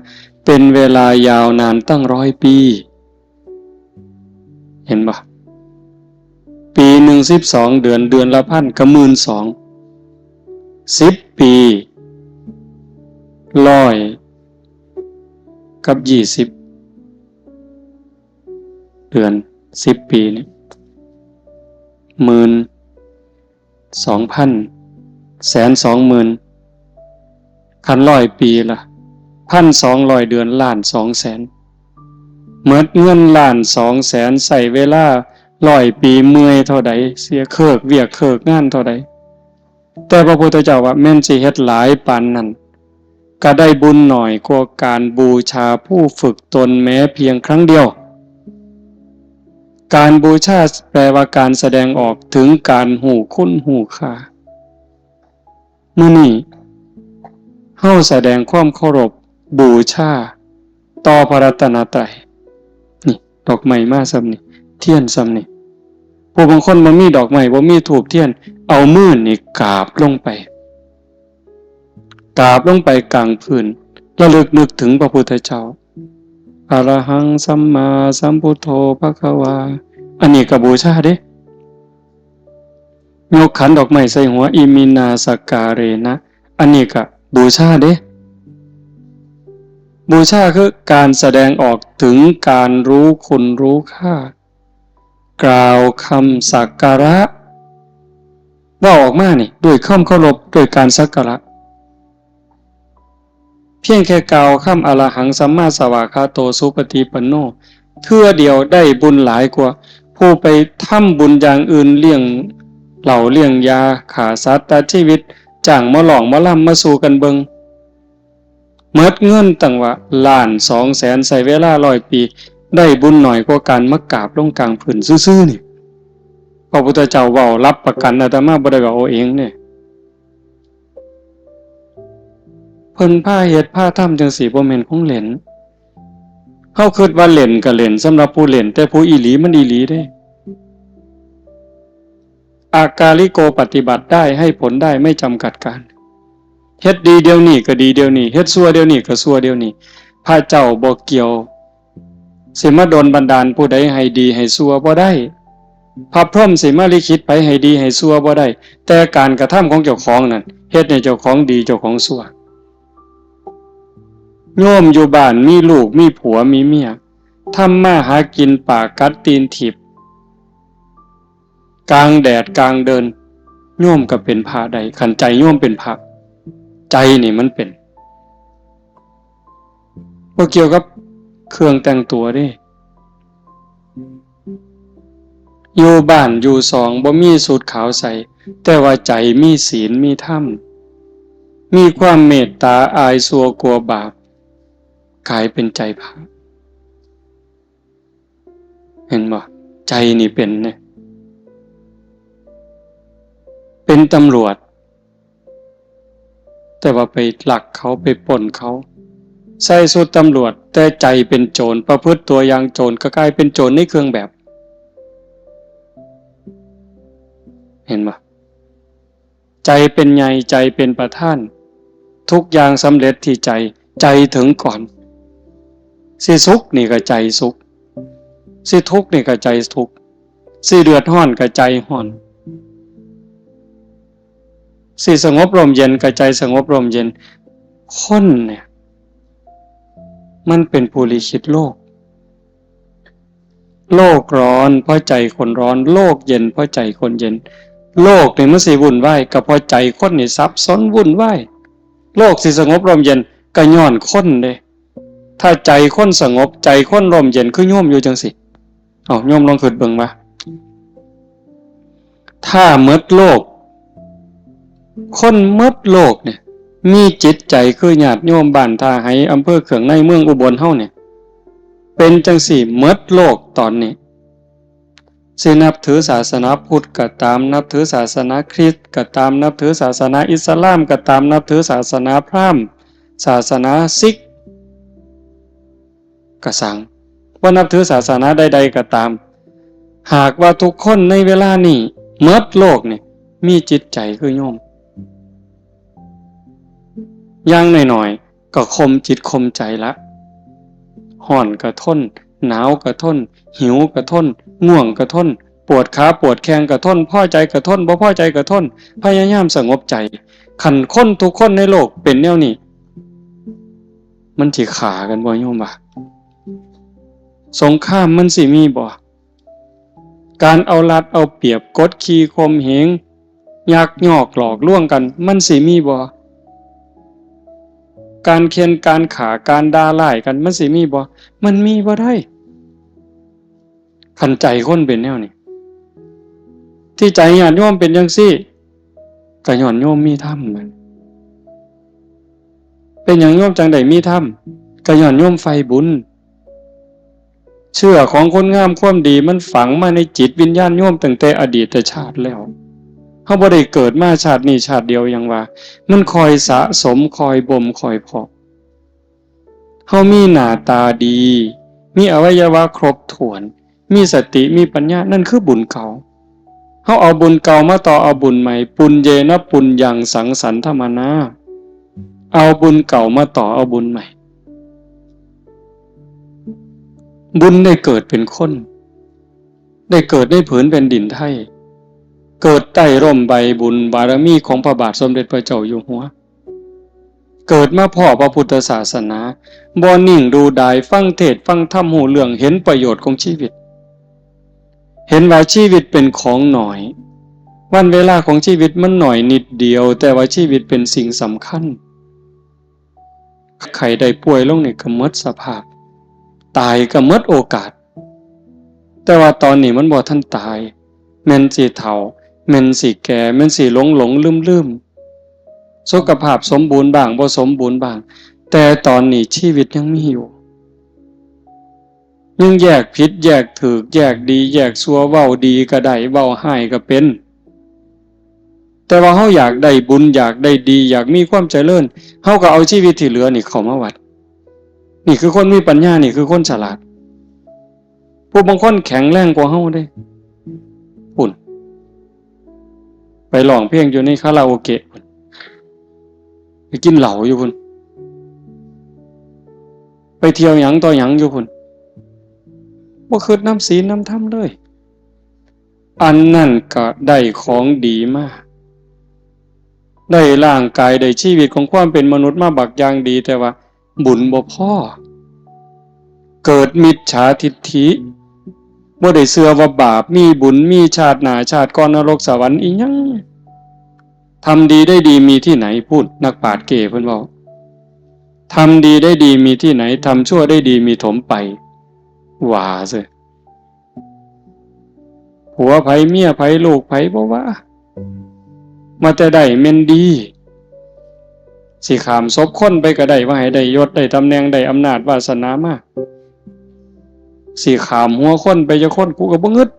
เป็นเวลายาวนานตั้งร้อยปี เห็นบ่ ปีหนึ่งสิบสองเดือน เดือนละพันก็หมื่นสอง สิบปี ร้อยกับยี่สิบ เดือน สิบปีนี่ หมื่น สองพัน แสน สองหมื่น คันร้อยปีละ พันสองร้อยเดือน ล้านสองแสน หมดเงินล้านสองแสน ใช้เวลาร้อยปี เมื่อยเท่าใด เสียเคิกเวียกเคิกงานเท่าใด แต่พระพุทธเจ้าว่าแม่นสิเฮ็ดหลายปานนั้น ก็ได้บุญน้อยกว่าการบูชาผู้ฝึกตนแม้เพียงครั้งเดียว การบูชาแปลว่าการแสดงออกถึงการฮู้คุณฮู้ค่า มื้อนี้เฮาแสดงความเคารพบูชาต่อพระรัตนตรัย นี่ ดอกไม้มาส่ำนี่ เทียนส่ำนี่ ผู้บางคนบ่มีดอกไม้ บ่มีธูปเทียน เอามือนี่กราบลงไป กราบลงไปกลางพื้น ระลึกนึกถึงพระพุทธเจ้า อะระหังสัมมาสัมพุทโธภะคะวา อันนี้ก็บูชาเด้ ยกขันดอกไม้ใส่หัว อิมินาสักการะ อันนี้ก็บูชาเด้ บูชาคือการแสดงออกถึงการรู้คุณรู้ค่า กล่าวคำสักการะ เว้าออกมานี่ ด้วยความเคารพ ด้วยการสักการะ เพียงแค่กล่าวคำ อะระหังสัมมาสวากขาโต สุปฏิปันโน เทื่อเดียวได้บุญหลายกว่า ผู้ไปทำบุญอย่างอื่น เลี้ยงเหล้าเลี้ยงยา ฆ่าสัตว์ตัดชีวิต จ้างหมอร้องหมอลำมาสู่กันเบิ่ง หมดเงินตั้งว่าล้านสองแสน ใช้เวลาร้อยปี ได้บุญน้อยกว่าการมากราบลงกลางพื้นซื่อๆ นี่ พระพุทธเจ้าเว้ารับประกัน อาตมาบ่ได้เว้าเอาเองเด้ เพิ่นพาเฮ็ดพาทำจั่งซี้ บ่แม่นของเล่น เฮาคิดว่าเล่นก็เล่นสำหรับผู้เล่น แต่ผู้อีหลีมันอีหลีเด้ อากาลิโก ปฏิบัติได้ ให้ผลได้ ไม่จำกัดการ เฮ็ดดีเดี๋ยวนี้ก็ดีเดี๋ยวนี้ เฮ็ดชั่วเดี๋ยวนี้ก็ชั่วเดี๋ยวนี้ พระเจ้าบ่เกี่ยว สิมาดลบันดาลผู้ใดให้ดีให้ชั่วบ่ได้ พระพรหมสิมาลิขิตไผให้ดีให้ชั่วบ่ได้ แต่การกระทำของเจ้าของนั่น เฮ็ดให้เจ้าของดีเจ้าของชั่ว โยมอยู่บ้านมีลูกมีผัวมีเมีย ทำมาหากินปากกัดตีนถีบ กลางแดดกลางเดิน โยมก็เป็นพระได้ คันใจโยมเป็นพระ ใจนี่มันเป็น บ่เกี่ยวกับเครื่องแต่งตัวเด้ อยู่บ้านอยู่ซองบ่มีสูทขาวใส่ แต่ว่าใจมีศีลมีธรรม มีความเมตตาอายชั่วกลัวบาป กลายเป็นใจพระ เห็นบ่ ใจนี่เป็นเนี่ย เป็นตำรวจ แต่ว่าไปลักเขาไปปล้นเขา ใส่ชุดตำรวจ แต่ใจเป็นโจร ประพฤติตัวอย่างโจร ก็กลายเป็นโจรในเครื่องแบบ เห็นบ่ ใจเป็นใหญ่ ใจเป็นประธาน ทุกอย่างสำเร็จที่ใจ ใจถึงก่อน สิสุขนี่ก็ใจสุข สิทุกข์นี่ก็ใจทุกข์ สิเดือดร้อนก็ใจร้อน สิสงบร่มเย็นก็ใจสงบร่มเย็น คนเนี่ย มันเป็นผู้ลิขิตโลก โลกร้อนเพราะใจคนร้อน โลกเย็นเพราะใจคนเย็น โลกนี่มันสิวุ่นวายก็เพราะใจคนนี่สับสนวุ่นวาย โลกสิสงบร่มเย็นก็ย้อนคนเด้ ถ้าใจคนสงบ ใจคนร่มเย็น คือโยมอยู่จังซี่ เอา โยมลองคิดเบิ่งว่า ถ้าหมดโลก คนหมดโลกเนี่ย มีจิตใจคือญาติโยมบ้านท่าไห อำเภอเคืองใน เมืองอุบลเฮาเนี่ย เป็นจังซี่หมดโลกตอนนี้ สินับถือศาสนาพุทธก็ตาม นับถือศาสนาคริสต์ก็ตาม นับถือศาสนาอิสลามก็ตาม นับถือศาสนาพราหมณ์ ศาสนาซิก ก็ซัง บ่นับถือศาสนาใดๆก็ตาม หากว่าทุกคนในเวลานี้ หมดโลกนี่ มีจิตใจคือโยม อย่างน้อยๆ ก็ข่มจิตข่มใจละ ร้อนก็ทน หนาวก็ทน หิวก็ทน ง่วงก็ทน ปวดขาปวดแข้งก็ทน พอใจก็ทน บ่พอใจก็ทน พยายามสงบใจ คันคนทุกคนในโลกเป็นแนวนี้ มันสิฆ่ากันบ่โยมว่า สงครามมันสิมีบ่ การเอารัดเอาเปรียบ กดขี่ข่มเหง ยักยอกหลอกลวงกัน มันสิมีบ่ การเฆี่ยนการฆ่า การด่าร้ายกัน มันสิมีบ่ มันมีบ่ได้ คันใจคนเป็นแนวนี้ ที่ใจญาติโยมเป็นจังซี่ ก็ย้อนโยมมีธรรมนั่น เป็นหยังโยมจังได้มีธรรม ก็ย้อนโยมใฝ่บุญ เชื้อของคนงามความดีมันฝังมาในจิตวิญญาณโยมตั้งแต่อดีตชาติแล้ว เฮาบ่ได้เกิดมาชาตินี้ชาติเดียวหยังว่า มันคอยสะสม คอยบ่ม คอยเพาะ เฮามีหน้าตาดี มีอวัยวะครบถ้วน มีสติ มีปัญญา นั่นคือบุญเก่า เฮาเอาบุญเก่ามาต่อเอาบุญใหม่ ปุญเยนะปุญญังสังสันทมนา เอาบุญเก่ามาต่อเอาบุญใหม่ บุญได้เกิดเป็นคน ได้เกิดในผืนแผ่นดินไทย เกิดใต้ร่มใบบุญบารมีของพระบาทสมเด็จพระเจ้าอยู่หัว เกิดมาพ้อพระพุทธศาสนา บ่นิ่งดูดาย ฟังเทศน์ฟังธรรม รู้เรื่อง เห็นประโยชน์ของชีวิต เห็นว่าชีวิตเป็นของน้อย วันเวลาของชีวิตมันน้อยนิดเดียว แต่ว่าชีวิตเป็นสิ่งสำคัญ ไข้ได้ป่วยลงนี่ก็หมดสภาพ ตายก็หมดโอกาส แต่ว่าตอนนี้มันบ่ทันตาย แม่นสิเฒ่า แม่นสิแก่ แม่นสิหลงหลงลืมลืม สุขภาพสมบูรณ์บ้าง บ่สมบูรณ์บ้าง แต่ตอนนี้ชีวิตยังมีอยู่ ยังแยกผิดแยกถูก แยกดีแยกชั่ว เว้าดีก็ได้ เว้าร้ายก็เป็น แต่ว่าเฮาอยากได้บุญ อยากได้ดี อยากมีความเจริญ เฮาก็เอาชีวิตที่เหลือนี่เข้ามาวัด นี่คือคนมีปัญญา นี่คือคนฉลาด ผู้บางคนแข็งแรงกว่าเฮาเด้ พุ่น ไปร้องเพลงอยู่ในคาราโอเกะพุ่น ไปกินเหล้าอยู่พุ่น ไปเที่ยวหยังต่อหยังอยู่พุ่น บ่คิดนำศีลนำธรรมเลย อันนั้นก็ได้ของดีมา ได้ร่างกายได้ชีวิตของความเป็นมนุษย์มาบักอย่างดี แต่ว่าบุญบ่พอ เกิดมิจฉาทิฏฐิ บ่ได้เชื่อว่าบาปมีบุญมีชาติหน้าชาติก่อนนรกสวรรค์อีหยัง ทำดีได้ดีมีที่ไหน พูดนักปราชญ์เก้เพิ่นเว้า ทำดีได้ดีมีที่ไหน ทำชั่วได้ดีมีถมไป ว่าซะ ผัวไผเมียไผลูกไผบ่ว่า มาแต่ได้แม่นดี สิข้ามศพคนไปก็ได้ ว่าให้ได้ยศได้ตำแหน่งได้อำนาจวาสนามา สิข้ามหัวคนไปจักคนกูก็บ่งึด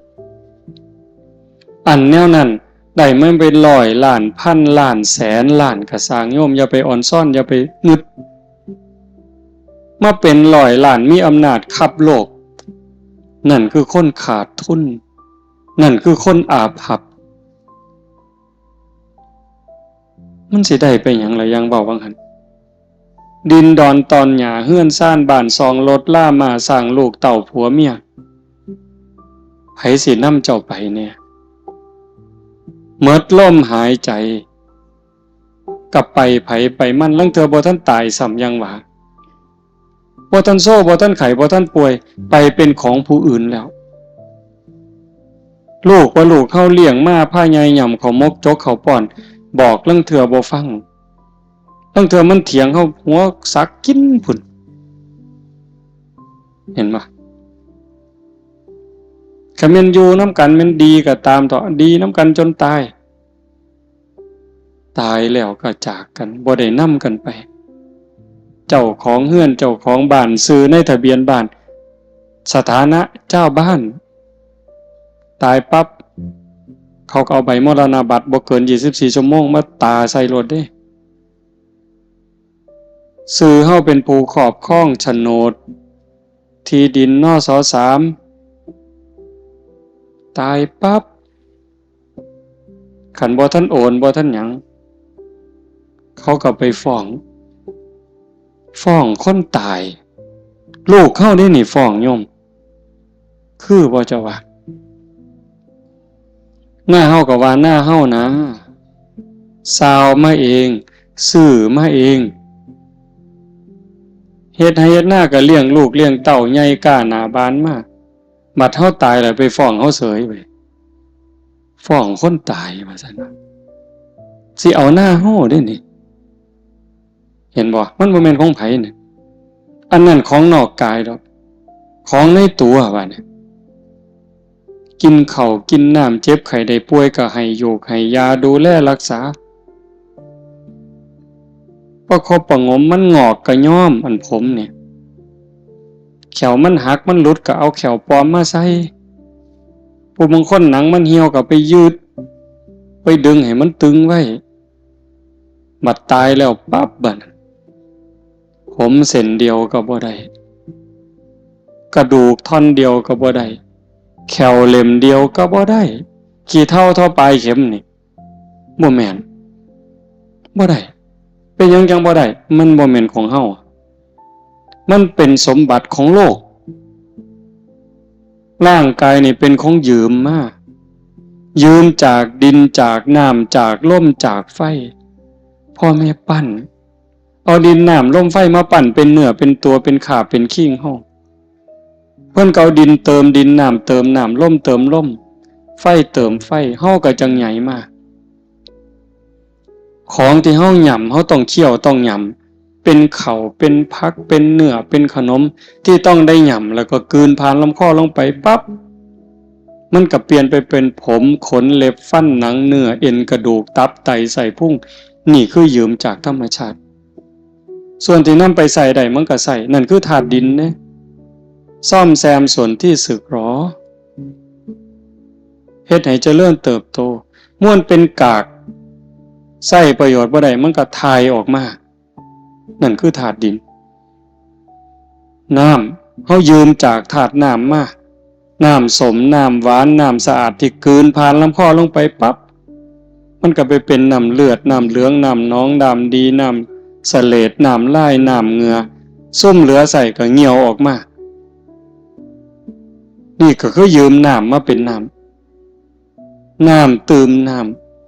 อันแนวนั้นได้มาเป็นร้อยล้านพันล้านแสนล้านก็ซ่าง โยมอย่าไปอ่อนซ้อน อย่าไปงึด มาเป็นร้อยล้านมีอำนาจคับโลก นั่นคือคนขาดทุน นั่นคือคนอาภัพ มันสิได้ไปหยังล่ะ อย่างเว้าว่าหั่น ดินดอนตอนหญ้า เฮือนซานบ้านซอง รถลาม้าช้าง ลูกเต้าผัวเมีย ไผสินำเจ้าไปแน่ หมดลมหายใจ ก็ไปไผไปมัน ลางเทื่อบ่ทันตายซ้ำ ยังว่า บ่ทันโซ บ่ทันไข้ บ่ทันป่วย ไปเป็นของผู้อื่นแล้ว ลูกว่าลูกเฮาเลี้ยงมา พาใหญ่หย่ำข้าวหมก จกข้าวป้อน บอกลางเทื่อบ่ฟัง ลางเทื่อมันเถียงเฮา หัวสักกินพุ้น เห็นบ่ คันแม่นอยู่นำกันแม่นดีก็ตามเถาะ ดีนำกันจนตาย ตายแล้วก็จากกัน บ่ได้นำกันไป เจ้าของเฮือน เจ้าของบ้าน ชื่อในทะเบียนบ้าน สถานะเจ้าบ้าน ตายปั๊บ เขาก็เอาใบมรณบัตร บ่เกินยี่สิบสี่ชั่วโมง มาตราใส่โลดเด้ ชื่อเฮาเป็นผู้ครอบครองโฉนด ที่ดิน นส.สาม ตายปั๊บ คันบ่ทันโอน บ่ทันหยัง เขาก็ไปฟ้อง ฟ้องคนตาย ลูกเฮาเด้นี่ฟ้องโยม คือบ่เจ้าว่า นาเฮาก็ว่านาเฮานะ ซาวมาเอง ซื้อมาเอง เฮ็ดไฮ่เฮ็ดนาก็เลี้ยงลูกเลี้ยงเต้าใหญ่ก้าหน้าบานมา บัดเฮาตายแล้วไปฟ้องเฮาเสยไป ฟ้องคนตายว่าซั่นว่า สิเอานาเฮาเด้นี่ เห็นบ่ มันบ่แม่นของไผนี่ อันนั้นของนอกกายดอก ของในตัวว่านี่ กินข้าวกินน้ำ เจ็บไข้ได้ป่วยก็ให้ยูกให้ยา ดูแลรักษา ประคบประหงม มันงอกก็ย้อม อันผมเนี่ย แข้วมันหักมันหลุดก็เอาแข้วปลอมมาใส่ ผู้บางคนหนังมันเหี่ยวก็ไปยืด ไปดึงให้มันตึงไว้ บัดตายแล้วปั๊บบัดนั้น ผมเส้นเดียวก็บ่ได้ กระดูกท่อนเดียวก็บ่ได้ แข้วเล่มเดียวก็บ่ได้ ขี้เถ้าเท่าปลายเข็มนี่ บ่แม่น บ่ได้ เป็นหยังจังบ่ได้ มันบ่แม่นของเฮา มันเป็นสมบัติของโลก ร่างกายนี่เป็นของยืมมา ยืมจากดิน จากน้ำ จากลม จากไฟ พ่อแม่ปั้น เอาดินน้ำลมไฟมาปั้นเป็นเนื้อเป็นตัว เป็นขาบเป็นคิงเฮา เพิ่นก็เอาดินเติมดิน น้ำเติมน้ำ ลมเติมลม ไฟเติมไฟ เฮาก็จั่งใหญ่มา ของที่เฮาหย่ำ เฮาต้องเคี้ยวต้องหย่ำ เป็นข้าว เป็นผัก เป็นเนื้อ เป็นขนม ที่ต้องได้หย่ำ แล้วก็กลืนผ่านลำคอลงไปปั๊บ มันก็เปลี่ยนไปเป็นผม ขน เล็บ ฟัน หนัง เนื้อ เอ็น กระดูก ตับ ไต ไส้พุง นี่คือยืมจากธรรมชาติ ส่วนที่นำไปใช้ได้มันก็ใช้ นั่นคือธาตุดินเด้ ซ่อมแซมส่วนที่สึกหรอ เฮ็ดให้เจริญเติบโต ม่วนเป็นกาก ใช้ประโยชน์บ่ได้ มันก็ถ่ายออกมา นั่นคือธาตุดิน น้ำ เฮายืมจากธาตุน้ำมา น้ำส้ม น้ำหวาน น้ำสะอาด ที่กลืนผ่านลำคอลงไปปั๊บ มันก็ไปเป็นน้ำเลือด น้ำเหลือง น้ำหนอง น้ำดี น้ำเสลด น้ำลาย น้ำเหงื่อ ซุมเหลือใช้ก็เหี่ยวออกมา นี่ก็คือยืมน้ำมาเป็นน้ำ น้ำเติมน้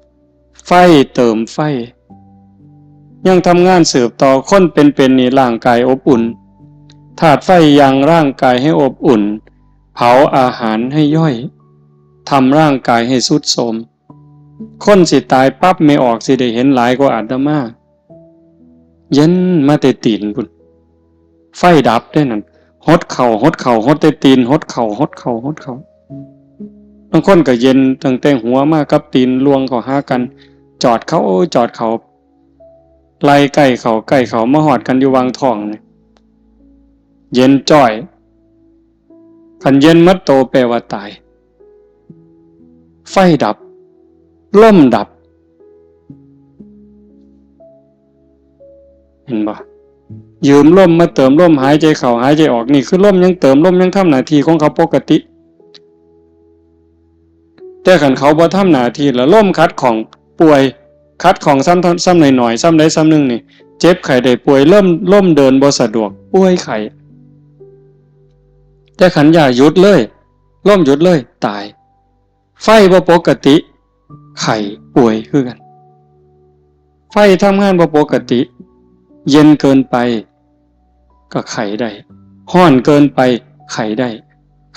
ำ ไฟเติมไฟ ยังทำงานสืบต่อ คนเป็นๆ นี่ร่างกายอบอุ่น ธาตุไฟยังร่างกายให้อบอุ่น เผาอาหารให้ย่อย ทำร่างกายให้ทรุดโทรม คนสิตายปั๊บไม่ออกสิได้เห็นหลายกว่าอาตมา เย็นมาแต่ตีนพุ้น ไฟดับได้นั่น หดเข่า หดเข่า หดแต่ตีน หดเข่า หดเข่า หดเข่า บางคนก็เย็นตั้งแต่หัวมากับตีนลวงเข้าหากัน จอดเขา จอดเขา ไล่ใกล้เขา ใกล้เขา มาฮอดกันอยู่วางท้องนี่ เย็นจ้อย คันเย็นหมดโตแปลว่าตาย ไฟดับ ลมดับ เห็นบ่ ยืมลมมาเติมลม หายใจเข้า หายใจออก นี่คือลมยังเติม ลมยังทำหน้าที่ของเขาปกติ แต่คันเขาบ่ทำหน้าที่แล้ว ลมขัดข้อง ป่วย ขัดข้องซ้ำ ซ้ำหน่อยๆ ซ้ำใดซ้ำหนึ่งนี่ เจ็บไข้ได้ป่วย ลม ลมเดินบ่สะดวก ป่วยไข้ แต่คันยาหยุดเลย ลมหยุดเลย ตาย ไฟบ่ปกติ ไข้ ป่วยคือกัน ไฟทำงานบ่ปกติ เย็นเกินไป ก็ไข้ได้ ร้อนเกินไป ไข้ได้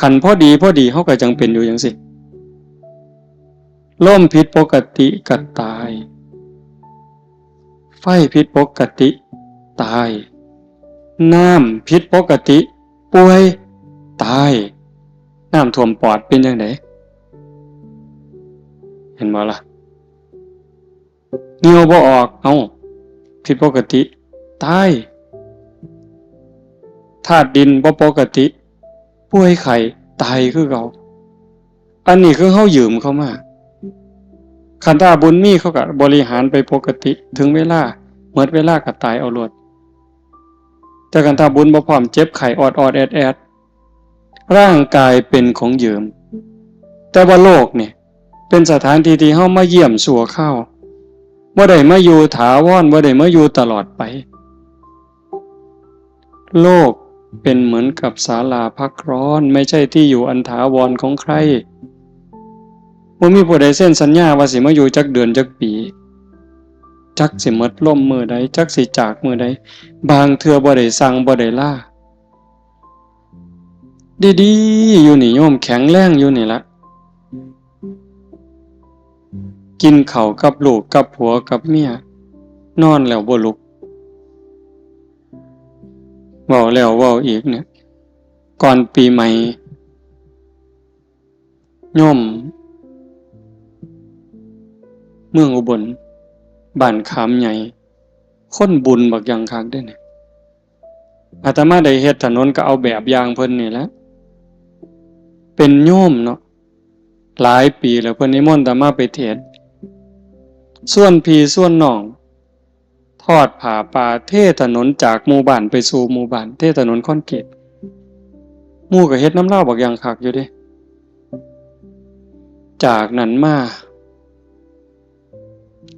คันพอดี พอดี เฮาก็จั่งเป็นอยู่จั่งซี้ ลมผิดปกติก็ตาย ไฟผิดปกติ ตาย น้ำผิดปกติ ป่วย ตาย น้ำท่วมปอดเป็นจั่งใด เห็นบ่ล่ะ เหงื่อบ่ออก เอ้า ผิดปกติ ตาย ธาตุดินบ่ปกติ ป่วยไข้ ตายคือเก่า อันนี้คือเฮายืมเขามา คันถ้าบุญมีเขาก็บริหารไปปกติ ถึงเวลา หมดเวลาก็ตายเอาโลด แต่คันถ้าบุญบ่พร้อม เจ็บไข้ออดๆ แอดๆ ร่างกายเป็นของยืม แต่ว่าโลกนี่เป็นสถานที่ที่เฮามาเยี่ยมชั่วคราว บ่ได้มาอยู่ถาวร บ่ได้มาอยู่ตลอดไป โลกเป็นเหมือนกับศาลาพักร้อน ไม่ใช่ที่อยู่อันถาวรของใคร บ่มีผู้ใดเซ็นสัญญาว่าสิมาอยู่จักเดือนจักปี จักสิหมดลมมื้อใด จักสิจากมื้อใด บางเทื่อบ่ได้สั่งบ่ได้ลา ดีๆ อยู่นี่โยม แข็งแรงอยู่นี่ละ กินข้าวกับลูกกับผัวกับเมีย นอนแล้วบ่ลุก เว้าแล้วเว้าอีกเนี่ย ก่อนปีใหม่ โยม เมืองอุบล บ้านขามใหญ่ คนบุญบักอย่างคักเด้เนี่ย อาตมาได้เฮ็ดถนนก็เอาแบบอย่างเพิ่นนี่แหละ เป็นโยมเนาะ หลายปีแล้วเพิ่นนิมนต์อาตมาไปเทศน์ ชวนพี่ชวนน้อง ทอดผ้าป่า เทถนนจากหมู่บ้านไปสู่หมู่บ้าน เทถนนคอนกรีต หมู่ก็เฮ็ดนำลาวบักอย่างคักอยู่เด้ จากนั้นมา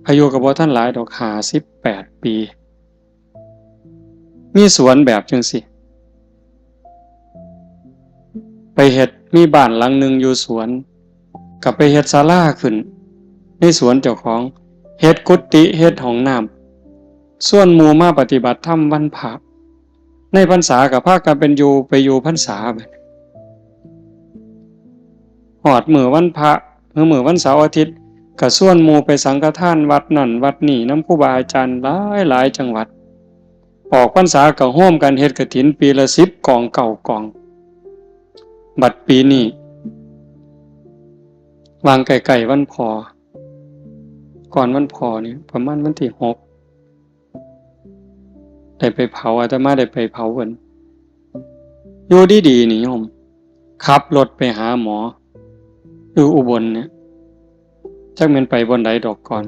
อายุก็บ่ทันหลายดอก ห้าสิบแปดปี มีสวนแบบจั่งซี้ ไปเฮ็ด มีบ้านหลังหนึ่งอยู่สวน ก็ไปเฮ็ดศาลาขึ้น ในสวนเจ้าของ เฮ็ดกุฏิ เฮ็ดห้องน้ำ ชวนหมู่มาปฏิบัติธรรมวันพระ ในพรรษาก็พากันเป็นอยู่ ไปอยู่พรรษาบัด ฮอดมื้อวันพระ หรือมื้อวันเสาร์อาทิตย์ ก็ชวนหมู่ไปสังฆทานวัดนั่นวัดนี่นำครูบาอาจารย์หลายหลายจังหวัด ออกพรรษาก็ร่วมกันเฮ็ดกฐินปีละสิบกอง เก้ากอง บัดปีนี้ วางใกล้ๆวันพ่อ ก่อนวันพ่อนี่ ประมาณวันที่หก ได้ไปเผา อาตมาได้ไปเผาเพิ่น อยู่ดีๆนี่โยม ขับรถไปหาหมอ อยู่อุบลเนี่ย จักแม่นไปบ่อนใดดอกก่อน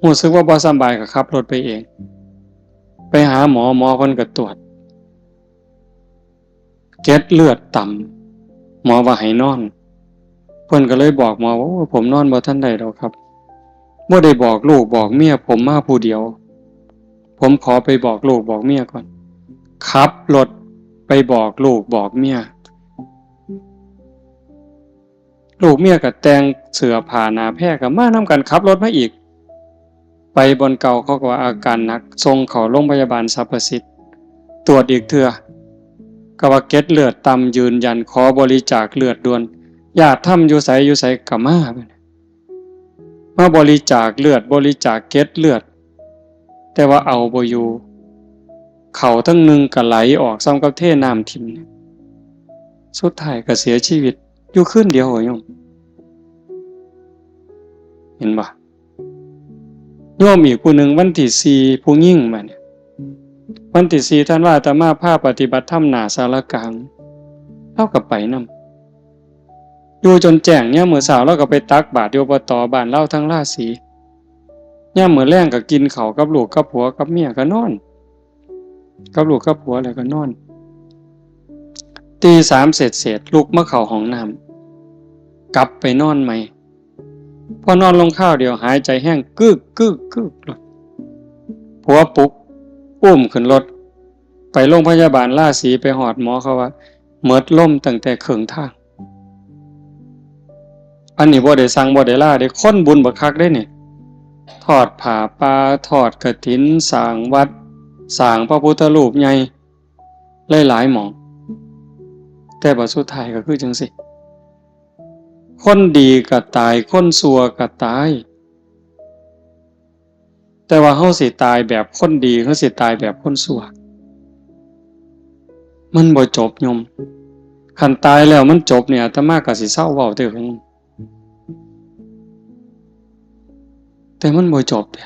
รู้สึกว่าบ่สำบายก็ขับรถไปเอง ไปหาหมอ หมอเพิ่นก็ตรวจ เกล็ดเลือดต่ำ หมอว่าให้นอน เพิ่นก็เลยบอกหมอว่า โอ้ย ผมนอนบ่ทันได้ดอกครับ บ่ได้บอกลูกบอกเมียผมมาผู้เดียว ผมขอไปบอกลูกบอกเมียก่อน ขับรถไปบอกลูกบอกเมีย ลูกเมียก็แต่งเสื้อผ้าหน้าแพรก็มานำกัน ขับรถมาอีก ไปบ่อนเก่า เขาก็ว่าอาการหนัก ส่งเข้าโรงพยาบาลสรรพสิทธิ์ ตรวจอีกเทื่อ ก็ว่าเกล็ดเลือดต่ำ ยืนยัน ขอบริจาคเลือดด่วน ญาติธรรมอยู่ไสอยู่ไสก็มา มาบริจาคเลือด บริจาคเกล็ดเลือด แต่ว่าเอาบ่อยู่ เข้าทั้งหนึ่งก็ไหลออก ส่ำกับเทน้ำถิ่มเนี่ย สุดท้ายก็เสียชีวิต อยู่คืนเดียวอะโยม เห็นบ่ โยมอีกผู้หนึ่ง วันที่สี่ ผู้หญิงมาเนี่ย วันที่สี่ธันวา อาตมาพาปฏิบัติธรรมหน้าศาลากลาง ลาวก็ไปนำ อยู่จนแจ้ง ยามมื้อเช้าลาวก็ไปตักบาตรอยู่ อบต บ้านลาวทางราศี ยามมื้อแลงก็กินข้าวกับลูกกับผัวกับเมียก็นอน กับลูกกับผัวแล้วก็นอน ตีสามเศษๆ ลุกมาเข้าห้องน้ำ กลับไปนอนใหม่ พอนอนลงคราวเดียวหายใจแฮง กึกกึกกึก ผัวปลุก อุ้มขึ้นรถ ไปโรงพยาบาลราศี ไปฮอดหมอเขาว่า หมดลมตั้งแต่ครึ่งทาง อันนี้บ่ได้สั่งบ่ได้ลาเด้ คนบุญบักคักเด้นี่ ทอดผ้าป่า ทอดกฐิน สร้างวัด สร้างพระพุทธรูปใหญ่ หลายๆ หม่อง แต่บัดสุดท้ายก็คือจั่งซี้ คนดีก็ตาย คนชั่วก็ตาย แต่ว่าเฮาสิตายแบบคนดี เฮาสิตายแบบคนชั่ว มันบ่จบโยม คันตายแล้วมันจบเนี่ย อาตมาก็สิเซาเว้าเด้อ แต่มันบ่จบเด้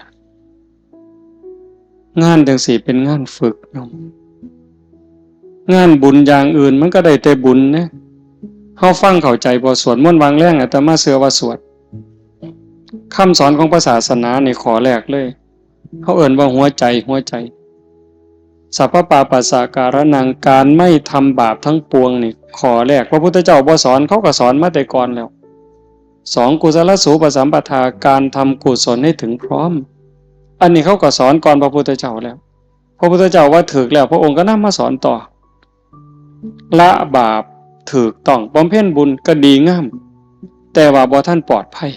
งานจั่งซี้เป็นงานฝึกโยม งานบุญอย่างอื่นมันก็ได้แต่บุญนะ เฮาฟังเข้าใจบ่ สวดมนต์วางแรง อาตมาเชื่อว่าสวด คำสอนของพระศาสนานี่ข้อแรกเลย เฮาเอิ้นว่าหัวใจ หัวใจ สัพพปาปัสสะการนัง การไม่ทำบาปทั้งปวงนี่ ข้อแรกพระพุทธเจ้าบ่สอน เขาก็สอนมาแต่ก่อนแล้ว สอง กุศลสูปสัมปทา การทำกุศลให้ถึงพร้อม อันนี้เขาก็สอนก่อนพระพุทธเจ้าแล้ว พระพุทธเจ้าว่าถูกแล้ว พระองค์ก็นำมาสอนต่อ ละบาปถูกต้อง บำเพ็ญบุญก็ดีงาม แต่ว่าบ่ทันปลอดภัย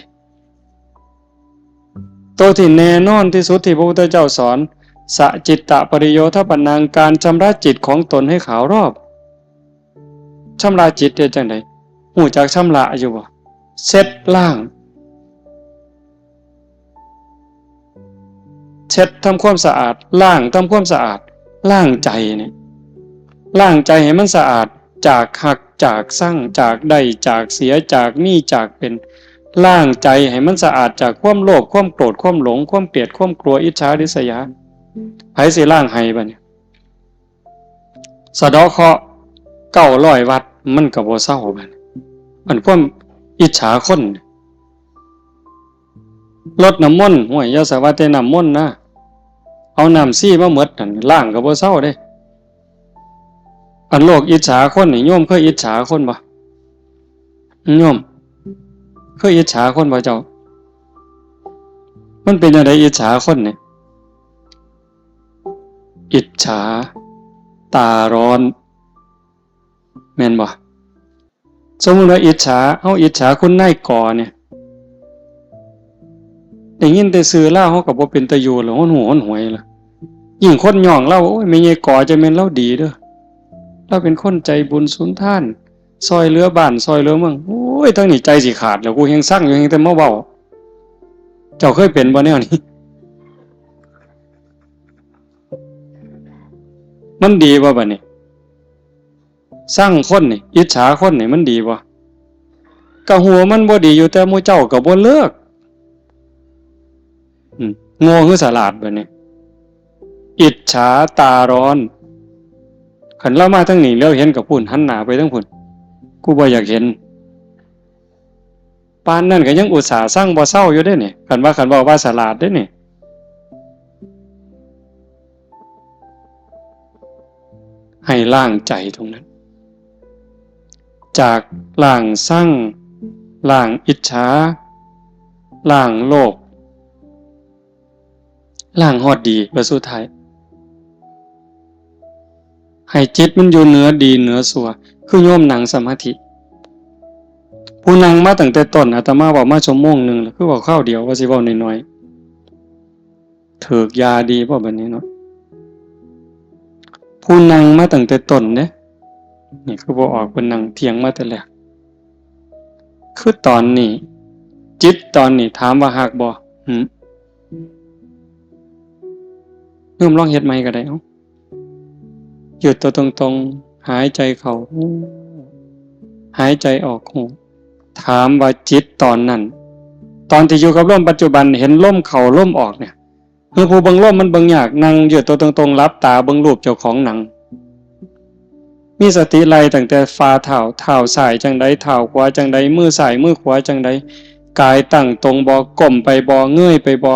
ตัวที่แน่นอนที่สุดที่พระพุทธเจ้าสอน สจิตตปริโยธปนัง การชำระจิตของตนให้ขาวรอบ ชำระจิตได้จั่งใด ฮู้จักชำระอยู่บ่ เช็ดล้าง เช็ดทำความสะอาด ล้างทำความสะอาด ล้างใจนี่ ล้างใจให้มันสะอาด จากฮัก จากซัง จากได้ จากเสีย จากมี จากเป็น ล้างใจให้มันสะอาดจากความโลภ ความโกรธ ความหลง ความเกลียด ความกลัว อิจฉาริษยา ไผสิล้างให้บัดนี้ สะเดาะเคราะห์เก้าร้อยวัด มันก็บ่เซาบัดนี้ อันความอิจฉาคน รดน้ำมนต์ ห้วย อย่าสะว่าแต่น้ำมนต์นะ เอาน้ำชีมาหมดนั่น ล้างก็บ่เซาเด้ อันโลกอิจฉาคนนี่ โยมเคยอิจฉาคนบ่ โยม เคยอิจฉาคนบ่เจ้า มันเป็นจั่งใดอิจฉาคนนี่ อิจฉา ตาร้อน แม่นบ่ สมมุติว่าอิจฉา เฮาอิจฉาคุณนายกอเนี่ย ได้ยินแต่ชื่อลาว เฮาก็บ่เป็นตาอยู่แล้ว หนหูหนหวยแล้ว ยิ่งคนย่องลาว โอ้ย แม่ใหญ่กอจะแม่นลาวดีเด้อ ลาวเป็นคนใจบุญสุนทาน ซ่อยเหลือบ้านซ่อยเหลือเมือง โอ้ย ทั้งนี้ใจสิขาดแล้ว กูแฮงซังอยู่ แฮงแต่มาเว้า เจ้าเคยเป็นบ่แนวนี้ มันดีบ่บัดนี้ ซังคนนี่ อิจฉาคนนี่ มันดีบ่ ก็ฮู้มันบ่ดีอยู่ แต่หมู่เจ้าก็บ่เลิก อืม โง่คือฉลาดบัดนี้ อิจฉาตาร้อน คันลาวมาทางนี้ เหลียวเห็นก็พู้น หันหน้าไปทางพู้น กูบ่อยากเห็น ปานนั้นก็ยังอุตส่าห์ซังบ่เซาอยู่เด้นี่ คันว่า คันเว้าว่าฉลาดเด้นี่ ให้ล้างใจตรงนั้น จากล้างซัง ล้างอิจฉา ล้างโลภ ล้างฮอดดี บัดสุดท้าย ให้จิตมันอยู่เหนือดีเหนือชั่ว คือโยมนั่งสมาธิ ผู้นั่งมาตั้งแต่ต้น อาตมาเว้ามาชั่วโมงหนึ่งแล้ว คือเว้าคราวเดียว ว่าสิเว้าน้อยๆ ถืกยาดีบ่บัดนี้เนาะ ผู้นั่งมาตั้งแต่ต้นเด้ นี่คือบ่ออก เพิ่นนั่งเที่ยงมาแต่แรก คือตอนนี้ จิตตอนนี้ถามว่าฮักบ่ หึ โยมลองเฮ็ดใหม่ก็ได้ เอ้า ยืดตัวตรงๆ หายใจเข้า ฮู้ หายใจออก ฮู้ ถามว่าจิตตอนนั้น ตอนที่อยู่กับลมปัจจุบัน เห็นลมเข้าลมออกเนี่ย คือผู้เบิ่งลมมันเบิ่งยาก นั่งยืดตัวตรงๆ หลับตาเบิ่งรูปเจ้าของนั่ง มีสติไล่ตั้งแต่ฝ่าเท้า เท้าซ้ายจั่งใด เท้าขวาจั่งใด มือซ้ายมือขวาจั่งใด กายตั้งตรงบ่ ก้มไปบ่ เงยไปบ่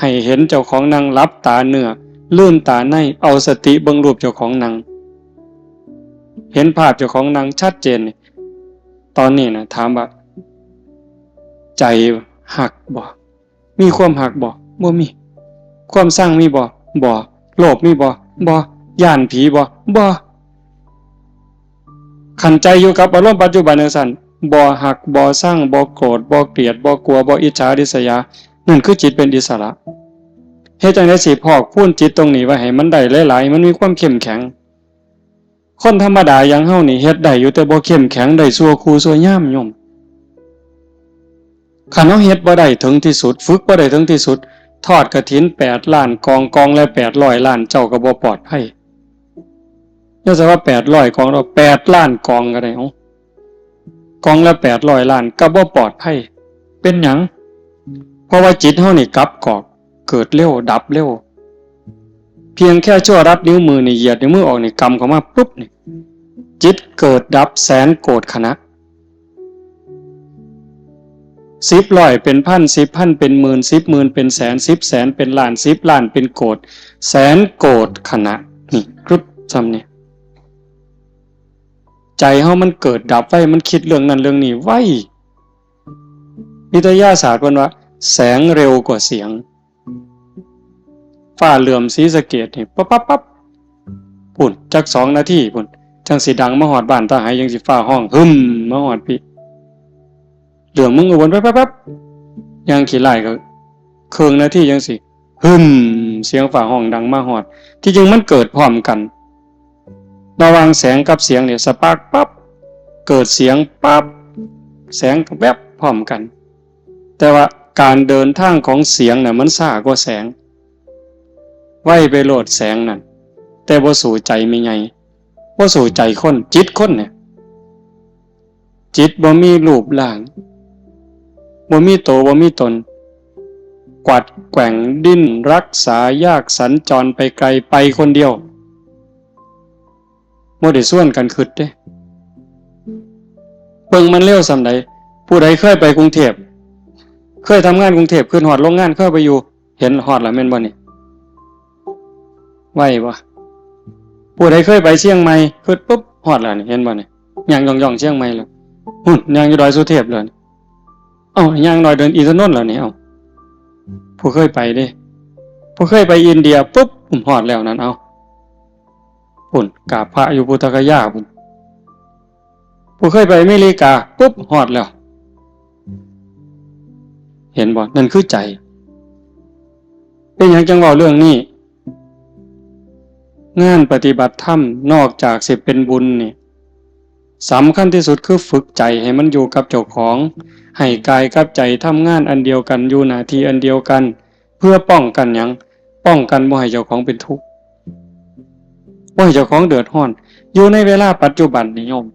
ให้เห็นเจ้าของนั่ง หลับตาเนื้อ ลืมตาใน เอาสติเบิ่งรูปเจ้าของนั่ง เห็นภาพเจ้าของนั่งชัดเจนนี่ ตอนนี้นะ ถามว่า ใจฮักบ่ มีความฮักบ่ บ่มี ความซังมีบ่ บ่ โลภมีบ่ บ่ ย้านผีบ่ บ่ คันใจอยู่กับอารมณ์ปัจจุบันจั่งซั้น บ่ฮัก บ่ซัง บ่โกรธ บ่เกลียด บ่กลัว บ่อิจฉาริษยา นั่นคือจิตเป็นอิสระ เฮ็ดจั่งใดสิพอกพูนจิตตรงนี้ไว้ให้มันได้หลายๆ ให้มันมีความเข้มแข็ง คนธรรมดาอย่างเฮานี่เฮ็ดได้อยู่ แต่บ่เข้มแข็ง ได้ชั่วครู่ชั่วยามโยม คันเฮาเฮ็ดบ่ได้ถึงที่สุด ฝึกบ่ได้ถึงที่สุด ทอดกฐินแปดล้านกอง กองละแปดร้อยล้าน เจ้าก็บ่ปลอดภัย อย่าแต่ว่าแปดร้อยกอง เราแปดล้านกองก็ได้ เอ้า กองละแปดร้อยล้าน ก็บ่ปลอดภัย เป็นหยัง เพราะว่าจิตเฮานี่กลับกอก เกิดเร็ว ดับเร็ว เพียงแค่ชั่วรัดนิ้วมือนี่ เหยียดนิ้วมือออกนี่ กำเข้ามาปุ๊บนี่ จิตเกิดดับแสนโกฏขณะ สิบร้อยเป็นพัน สิบพันเป็นหมื่น สิบหมื่นเป็นแสน สิบแสนเป็นล้าน สิบล้านเป็นโกฏ แสนโกฏขณะ นี่ กรึบ ซ่ำนี่ ใจเฮามันเกิดดับไว มันคิดเรื่องนั้นเรื่องนี้ไว วิทยาศาสตร์เพิ่นว่า แสงเร็วกว่าเสียง ฟ้าเหลื่อมศรีสะเกษนี่ ปั๊บปั๊บปั๊บ พุ้น จักสองนาทีพุ้น จั่งสิดังมาฮอดบ้านตาไห จั่งสิฟ้าฮ้อง หึ่ม มาฮอดพี้ เหลื่อมเมืองอุบล ปั๊บปั๊บปั๊บ ย่างขี้ไล่ก็ เคิ่งนาทีจั่งสิ หึ่ม เสียงฟ้าฮ้องดังมาฮอด ที่จริงมันเกิดพร้อมกัน ระหว่างแสงกับเสียงเนี่ย สปาร์คปั๊บ เกิดเสียงปั๊บ แสงก็แวบพร้อมกัน แต่ว่าการเดินทางของเสียงน่ะ มันช้ากว่าแสง ไวไปโลดแสงนั่น แต่บ่สู้ใจแม่ใหญ่ บ่สู้ใจคน จิตคนเนี่ย จิตบ่มีรูปร่าง บ่มีโต บ่มีตน กวัดแกว่งดิ้นรักษายาก สัญจรไปไกล ไปคนเดียว บ่ได้ชวนกันคิดเด้ เบิ่งมันเร็วส่ำใด ผู้ใดเคยไปกรุงเทพฯ เคยทำงานกรุงเทพฯ ขึ้นฮอดโรงงาน เคยไปอยู่ เห็นฮอดแล้วแม่นบ่นี่ ไวบ่ ผู้ใดเคยไปเชียงใหม่ คิดปุ๊บ ฮอดแล้วนี่ เห็นบ่นี่ ย่างย่องๆ เชียงใหม่แล้ว หุ่น ย่างอยู่ดอยสุเทพฯแล้วนี่ เอ้า ย่างดอยดอยอินทนนท์แล้วนี่ เอ้า ผู้เคยไปเด้ ผู้เคยไปอินเดียปุ๊บ ฮอดแล้วนั่น เอ้า พุ้น กราบพระอยู่พุทธคยาพุ้น ผู้เคยไปอเมริกาปุ๊บ ฮอดแล้ว เห็นบ่ นั่นคือใจ เป็นหยังจั่งเว้าเรื่องนี้ งานปฏิบัติธรรมนอกจากสิเป็นบุญนี่ สำคัญที่สุดคือฝึกใจให้มันอยู่กับเจ้าของ ให้กายกับใจทำงานอันเดียวกัน อยู่หน้าที่อันเดียวกัน เพื่อป้องกันหยัง ป้องกันบ่ให้เจ้าของเป็นทุกข์ บ่ให้เจ้าของเดือดร้อน อยู่ในเวลาปัจจุบันนี่โยม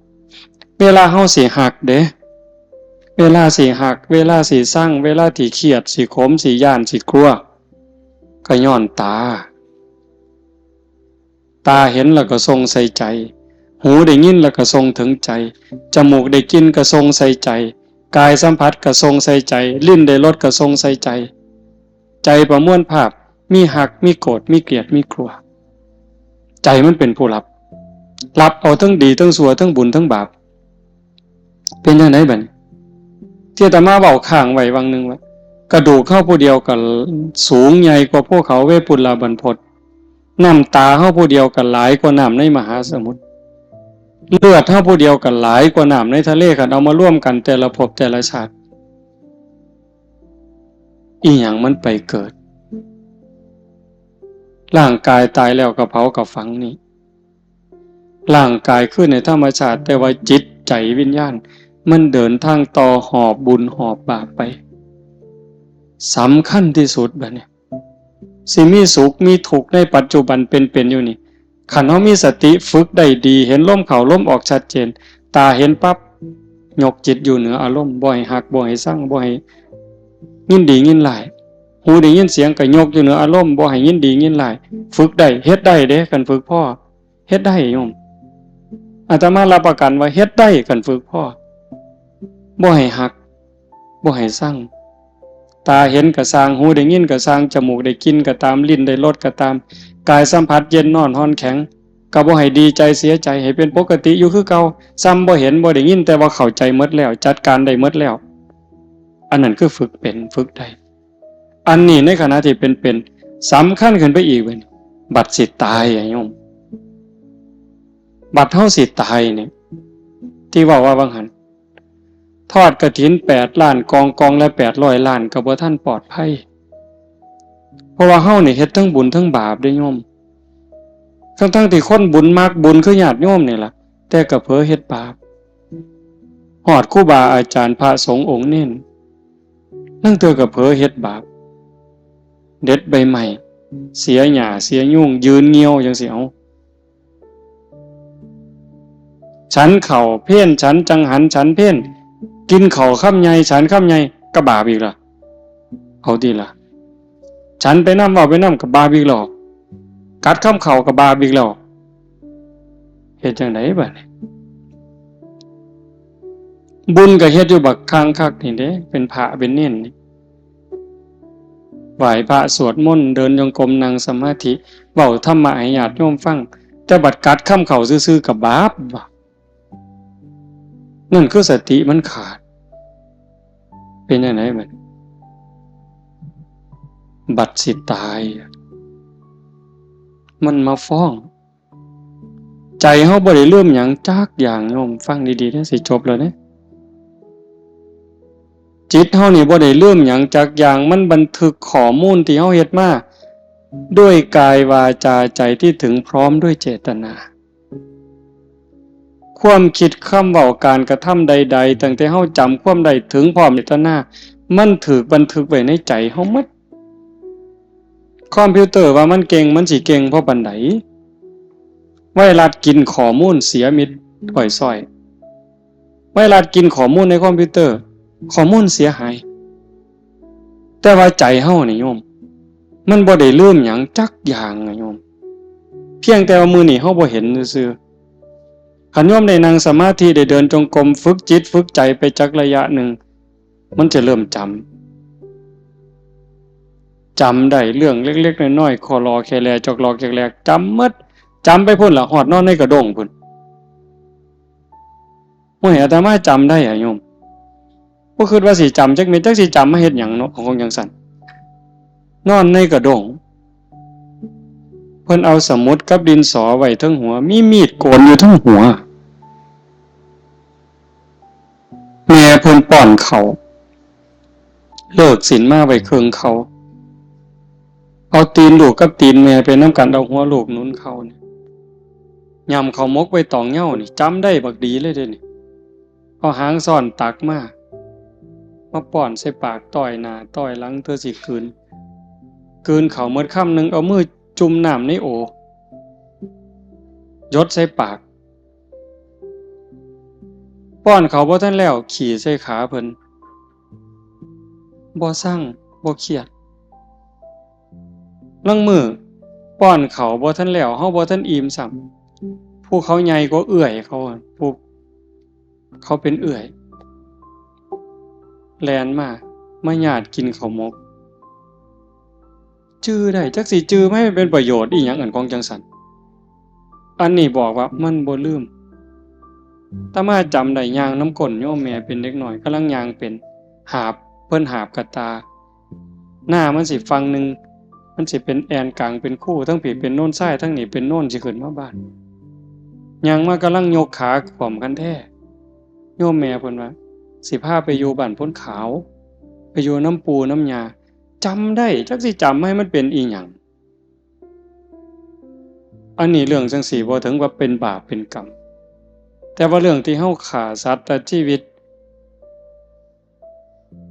เวลาเฮาสิฮักเด้ เวลาสิฮัก เวลาสิซัง เวลาที่เครียด สิขม สิย้าน สิกลัว ก็ย้อนตา ตาเห็นแล้วก็ส่งใส่ใจ หูได้ยินแล้วก็ส่งถึงใจ จมูกได้กลิ่นก็ส่งใส่ใจ กายสัมผัสก็ส่งใส่ใจ ลิ้นได้รสก็ส่งใส่ใจ ใจประมวลภาพ มีฮัก มีโกรธ มีเกลียด มีกลัว ใจมันเป็นผู้รับ รับเอาทั้งดีทั้งชั่ว ทั้งบุญทั้งบาป เป็นจั่งใดบัดนี้ ที่อาตมาเว้าค้างไว้วังหนึ่งว่า กระดูกเฮาผู้เดียวก็สูงใหญ่กว่าภูเขาเวปุลลาบรรพต น้ำตาเฮาผู้เดียวก็หลายกว่าน้ำในมหาสมุทร เลือดเฮาผู้เดียวก็หลายกว่าน้ำในทะเล คันเอามารวมกันแต่ละภพแต่ละชาติ อีหยังมันไปเกิด ร่างกายตายแล้วก็เผาก็ฝังนี่ ร่างกายคืนในธรรมชาติ แต่ว่าจิตใจวิญญาณ มันเดินทางต่อหอบบุญหอบบาปไป สำคัญที่สุดบัดนี้ สิมีสุขมีทุกข์ในปัจจุบันเป็นๆอยู่นี่ คันเฮามีสติฝึกได้ดี เห็นลมเข้าลมออกชัดเจน ตาเห็นปั๊บ ยกจิตอยู่เหนืออารมณ์ บ่ให้ฮัก บ่ให้ซัง บ่ให้ยินดียินร้าย หูได้ยินเสียงก็ยกอยู่เหนืออารมณ์ บ่ให้ยินดียินร้าย ฝึกได้ เฮ็ดได้เด้ คันฝึกพอ เฮ็ดได้โยม อาตมารับประกันว่าเฮ็ดได้ คันฝึกพอ บ่ให้ฮัก บ่ให้ซัง ตาเห็นก็ซ่าง หูได้ยินก็ซ่าง จมูกได้กลิ่นก็ตาม ลิ้นได้รสก็ตาม กายสัมผัสเย็นร้อนห่อนแข็ง ก็บ่ให้ดีใจเสียใจ ให้เป็นปกติอยู่คือเก่า ซ่ำบ่เห็นบ่ได้ยิน แต่ว่าเข้าใจหมดแล้ว จัดการได้หมดแล้ว อันนั้นคือฝึกเป็น ฝึกได้ อันนี้ในขณะที่เป็นๆ สำคัญขึ้นไปอีกบัดนี้ บัดสิตายอะโยม บัดเฮาสิตายนี่ ที่เว้าว่าบางหัน ทอดกฐินแปดล้านกอง กองละแปดร้อยล้าน ก็บ่ทันปลอดภัย เพราะว่าเฮานี่เฮ็ดทั้งบุญทั้งบาปเด้โยม ทั้งๆที่คนบุญมักบุญคือญาติโยมนี่ล่ะ แต่ก็เผลอเฮ็ดบาป ฮอดครูบาอาจารย์พระสงฆ์องค์เณร ลางเทื่อก็เผลอเฮ็ดบาป เด็ดใบไม้ เสียหญ้าเสียยุง ยืนเงี่ยวจั่งซี้ เอา ฉันข้าวเพล ฉันจังหัน ฉันเพล กินข้าวคำใหญ่ ฉันคำใหญ่ ก็บาปอีกล่ะ เอาติล่ะ ฉันไปนำ เว้าไปนำ ก็บาปอีกแล้ว กัดคำข้าวก็บาปอีกแล้ว เฮ็ดจั่งใดบัดนี้ บุญก็เฮ็ดอยู่บักคักคักนี่เด้ เป็นพระเป็นเณรนี่ ไหว้พระสวดมนต์ เดินจงกรม นั่งสมาธิ เว้าธรรมะให้ญาติโยมฟัง แต่บัดกัดคำข้าวซื่อๆ ก็บาปว่ะ นั่นคือสติมันขาด เป็นจั่งใดบัด บัดสิตาย มันมาฟ้อง ใจเฮาบ่ได้ลืมหยังจักอย่างโยม ฟังดีๆเด้อ สิจบแล้วเด้อ จิตเฮานี่บ่ได้ลืมหยังจักอย่าง มันบันทึกข้อมูลที่เฮาเฮ็ดมา ด้วยกายวาจาใจที่ถึงพร้อมด้วยเจตนา ความคิด คำเว้า การกระทำใดๆ ตั้งแต่เฮาจำความได้ถึงพร้อมเจตนา มันถูกบันทึกไว้ในใจเฮาหมด คอมพิวเตอร์ว่ามันเก่ง มันสิเก่งพอปานใด ไวรัสกินข้อมูลเสียมิดอ้อยซ้อย ไวรัสกินข้อมูลในคอมพิวเตอร์ ข้อมูลเสียหาย แต่ว่าใจเฮานี่โยม มันบ่ได้ลืมหยังจักอย่างนะโยม เพียงแต่ว่ามื้อนี้เฮาบ่เห็นซื่อๆ คันโยมได้นั่งสมาธิ ได้เดินจงกรม ฝึกจิตฝึกใจไปจักระยะหนึ่ง มันจะเริ่มจำ จำได้เรื่องเล็กๆน้อยๆ คอลอแคแล จอกลอกแจกแลก จำหมด จำไปพุ้นล่ะ ฮอดนอนในกระด้งพุ้น โอ้ย อาตมาจำได้อะโยม บ่คิดว่าสิจำจักเม็ด จักสิจำมาเฮ็ดหยังเนาะ ของจั่งซั้น นอนในกระด้ง เพิ่นเอาสมุดกับดินสอไว้เทิงหัว มีมีดโกนอยู่เทิงหัว แม่เพิ่นป้อนข้าว เลิกศีลมาไว้เคิ่งข้าว เอาตีนลูกกับตีนแม่ไปนำกัน เอาหัวลูกหนุนข้าวนี่ ย่ำข้าวหมกไว้ตองเหย้านี่ จำได้บักดีเลยเด้นี่ เอาหางซ้อนตักมา มาป้อนใส่ปาก ต้อยหน้าต้อยหลัง เทื่อสิกลืน กลืนข้าวหมดคำหนึ่ง เอามือจุ่มน้ำในโอ่ หยดใส่ปาก ป้อนข้าวบ่ทันแล้ว ขี้ใส่ขาเพิ่น บ่ซัง บ่เครียด ลางมื้อ ป้อนข้าวบ่ทันแล้ว เฮาบ่ทันอิ่มซ้ำ ผู้เขาใหญ่กว่าเอื้อยเขาอะ ผู้เขาเป็นเอื้อย แล่นมา มาญาติกินข้าวหมก จื่อได้ จักสิจื่อมาให้เป็นประโยชน์อีหยัง อันของจั่งซั้น อันนี้บอกว่ามันบ่ลืม อาตมาจำได้ ย่างนำก้นโยมแม่เป็นเด็กน้อย กำลังย่างเป็น หาบ เพิ่นหาบกะตา หน้ามันสิฝั่งหนึ่ง มันสิเป็นแอ่นกลางเป็นคู ทั้งพี้เป็นโนนทราย ทั้งนี้เป็นโนนสิขึ้นมาบ้าน ย่างมากำลังยกขาขวมคันแท้ โยมแม่เพิ่นว่า สิพาไปอยู่บ้านโพนขาว ไปอยู่นำปู่นำย่า จำได้ จักสิจำให้มันเป็นอีหยัง อันนี้เรื่องจั่งซี้บ่ถึงว่าเป็นบาปเป็นกรรม แต่ว่าเรื่องที่เฮาฆ่าสัตว์ตัดชีวิต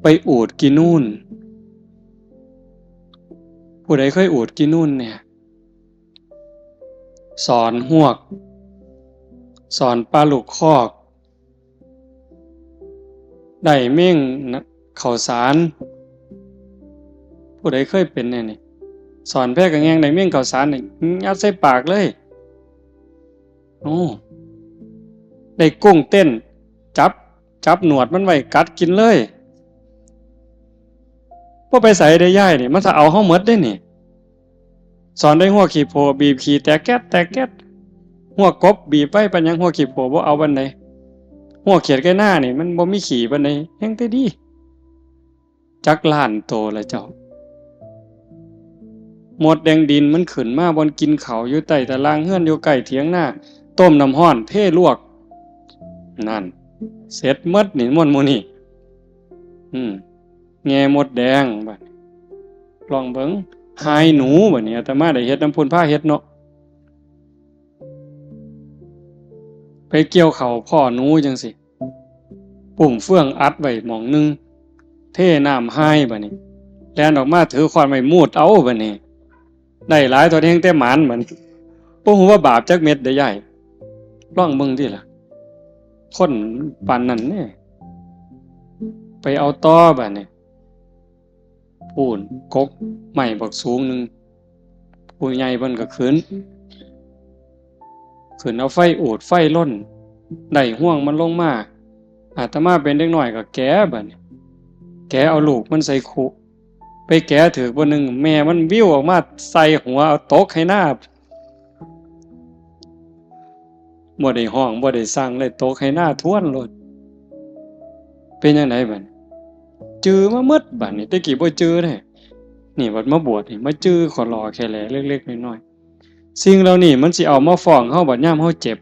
ไปอูดขี้นูน ผู้ใดเคยอูดขี้นูนเนี่ย สอนฮวก สอนปลาลูกคอก ได้เม่งนะ ข้าวสาร ผู้ใดเคยเป็นแน่นี่ สอนแพกะแงงได้เม่งข้าวสารนี่ ยัดใส่ปากเลย โอ้ ได้กุ้งเต้น จับ จับหนวดมันไว้กัดกินเลย บ่ไปไสได้ยายนี่ มันถ้าเอาเฮาหมดเด้นี่ สอนได้ฮวกขี้โพบีบขี้แตกแก๊ดแตกแก๊ด ฮวกกบบีบไว้ปานหยัง ฮวกขี้โพบ่เอาปานใด ฮวกเขียดไก่นานี่มันบ่มีขี้ปานใด แฮงแต่ดี จักล้านโตละเจ้า มดแดงดินมันขึ้นมาบ่อนกินข้าวอยู่ใต้ตารางเฮือนอยู่ใกล้เถียงนา ต้มน้ำร้อนเทลวก นั่น เสร็จหมดนี่มดหมู่นี่ อืม แง่มดแดงบัดนี้ ลองเบิ่ง หายหนูบัดนี้ อาตมาได้เฮ็ดนำพุ้นพาเฮ็ดเนาะ ไปเกี่ยวข้าวพ้อหนูจั่งซี้ ปุ้งเฟืองอัดไว้หม่องหนึ่ง เทน้ำหายบัดนี้ แล่นออกมาถือค้อนไม้มูดเอาบัดนี้ ได้หลายตัวแฮงแต่หมานบัดนี้ บ่ฮู้ว่าบาปจักเม็ดเด้อยาย ลองเบิ่งติล่ะ คนปานนั้นเด้ ไปเอาต่อบัดนี้ พู้นกกไม้บักสูงหนึ่ง ผู้ใหญ่เพิ่นก็ขึ้น ขึ้นเอาไฟอูดไฟลน ได้ห่วงมันลงมา อาตมาเป็นเด็กน้อยก็แกะบัดนี้ แกะเอาลูกมันใส่คุ ไปแกะถืกบ่หนึ่ง แม่มันวิวออกมาใส่หัว เอาตกให้หน้า บ่ได้ฮ้อง บ่ได้สั่งเลย ตกให้หน้าท้วนโลด เป็นจั่งใดบัดนี้ จือมาหมดบัดนี้ แต่กี้บ่จือเด้ นี่บัดมาบวชนี่ มาจือขอหล่อแค่แลเล็กๆน้อยๆ สิ่งเหล่านี้มันสิเอามาฟ้องเฮาบัดยามเฮาเจ็บ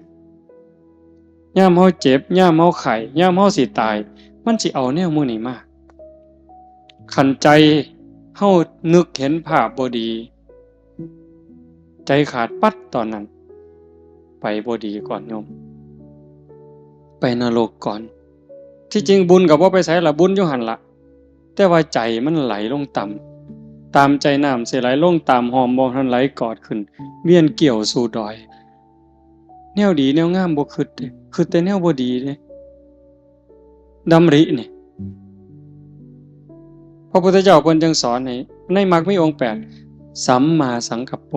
ยามเฮาเจ็บ ยามเฮาไข้ ยามเฮาสิตาย มันสิเอาแนวหมู่นี้มา คันใจเฮานึกเห็นภาพบ่ดี ใจขาดปั๊ดตอนนั้น ไปบ่ดีก่อนโยม ไปนรกก่อน ที่จริงบุญก็บ่ไปไสล่ะ บุญอยู่หั่นล่ะ แต่ว่าใจมันไหลลงต่ำ ตามใจน้ำสิไหลลงตามห้อมบ่ทันไหลกอดขึ้น เวียนเกี่ยวสู่ดอย แนวดีแนวงามบ่คิดเด้ คิดแต่แนวบ่ดีเด้ ดำรินี่ พระพุทธเจ้าเพิ่นจึงสอนให้ ในมรรคมีองค์แปด สัมมาสังกัปโป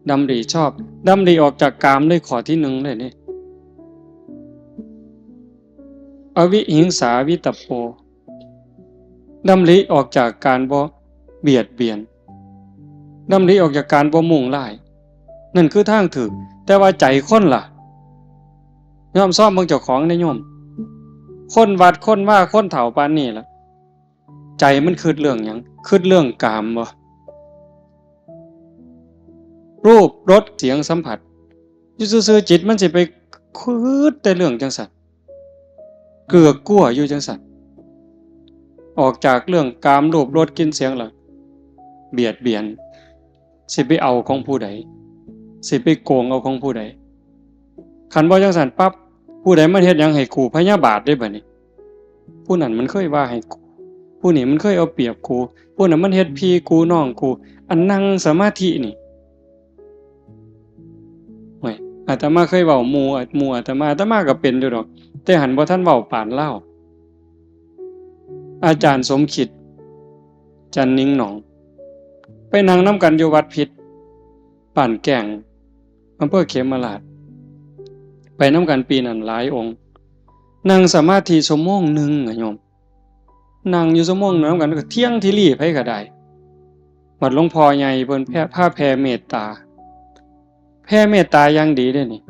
ดำริชอบ ดำริออกจากกามได้ข้อที่หนึ่งเลยนี่ อวิหิงสาวิตปโป ดำริออกจากการบ่เบียดเบียน ดำริออกจากการบ่มุ่งร้าย นั่นคือทางถูก แต่ว่าใจคนล่ะ ยอมซ่อมเบิ่งเจ้าของเด้โยม คนวัดคนวาคนเฒ่าปานนี้ล่ะ ใจมันคิดเรื่องหยัง คิดเรื่องกามบ่ รูป รส เสียง สัมผัส อยู่ซื่อๆ จิตมันสิไปคิดแต่เรื่องจั่งซั้น เกือกกลัวอยู่จั่งซั้น ออกจากเรื่องกาม รูป รส กลิ่น เสียง แล้ว เบียดเบียน สิไปเอาของผู้ใด สิไปโกงเอาของผู้ใด คันบ่จั่งซั้นปั๊บ ผู้ใดมันเฮ็ดหยังให้กู พยาบาทเด้บัดนี้ ผู้นั้นมันเคยว่าให้กู ผู้นี้มันเคยเอาเปรียบกู ผู้นั้นมันเฮ็ดพี่กูน้องกู อันนั่งสมาธินี่ โอ้ย อาตมาเคยเว้าหมู่ หมู่อาตมา อาตมาก็เป็นอยู่ดอก แต่หั้นบ่ทันเว้าปานลาว อาจารย์สมคิด จันทร์นิงหนอง ไปนั่งนำกันอยู่วัดพิษ บ้านแก้ง อำเภอเขมราฐ ไปนำกันปีนั้นหลายองค์ นั่งสมาธิชั่วโมงหนึ่งอะโยม นั่งอยู่ชั่วโมงหนึ่งนำกัน ก็เที่ยงที่ลี่ไผก็ได้ บัดหลวงพ่อใหญ่เพิ่นแผ่ พาแผ่เมตตา แผ่เมตตาอย่างดีเด้นี่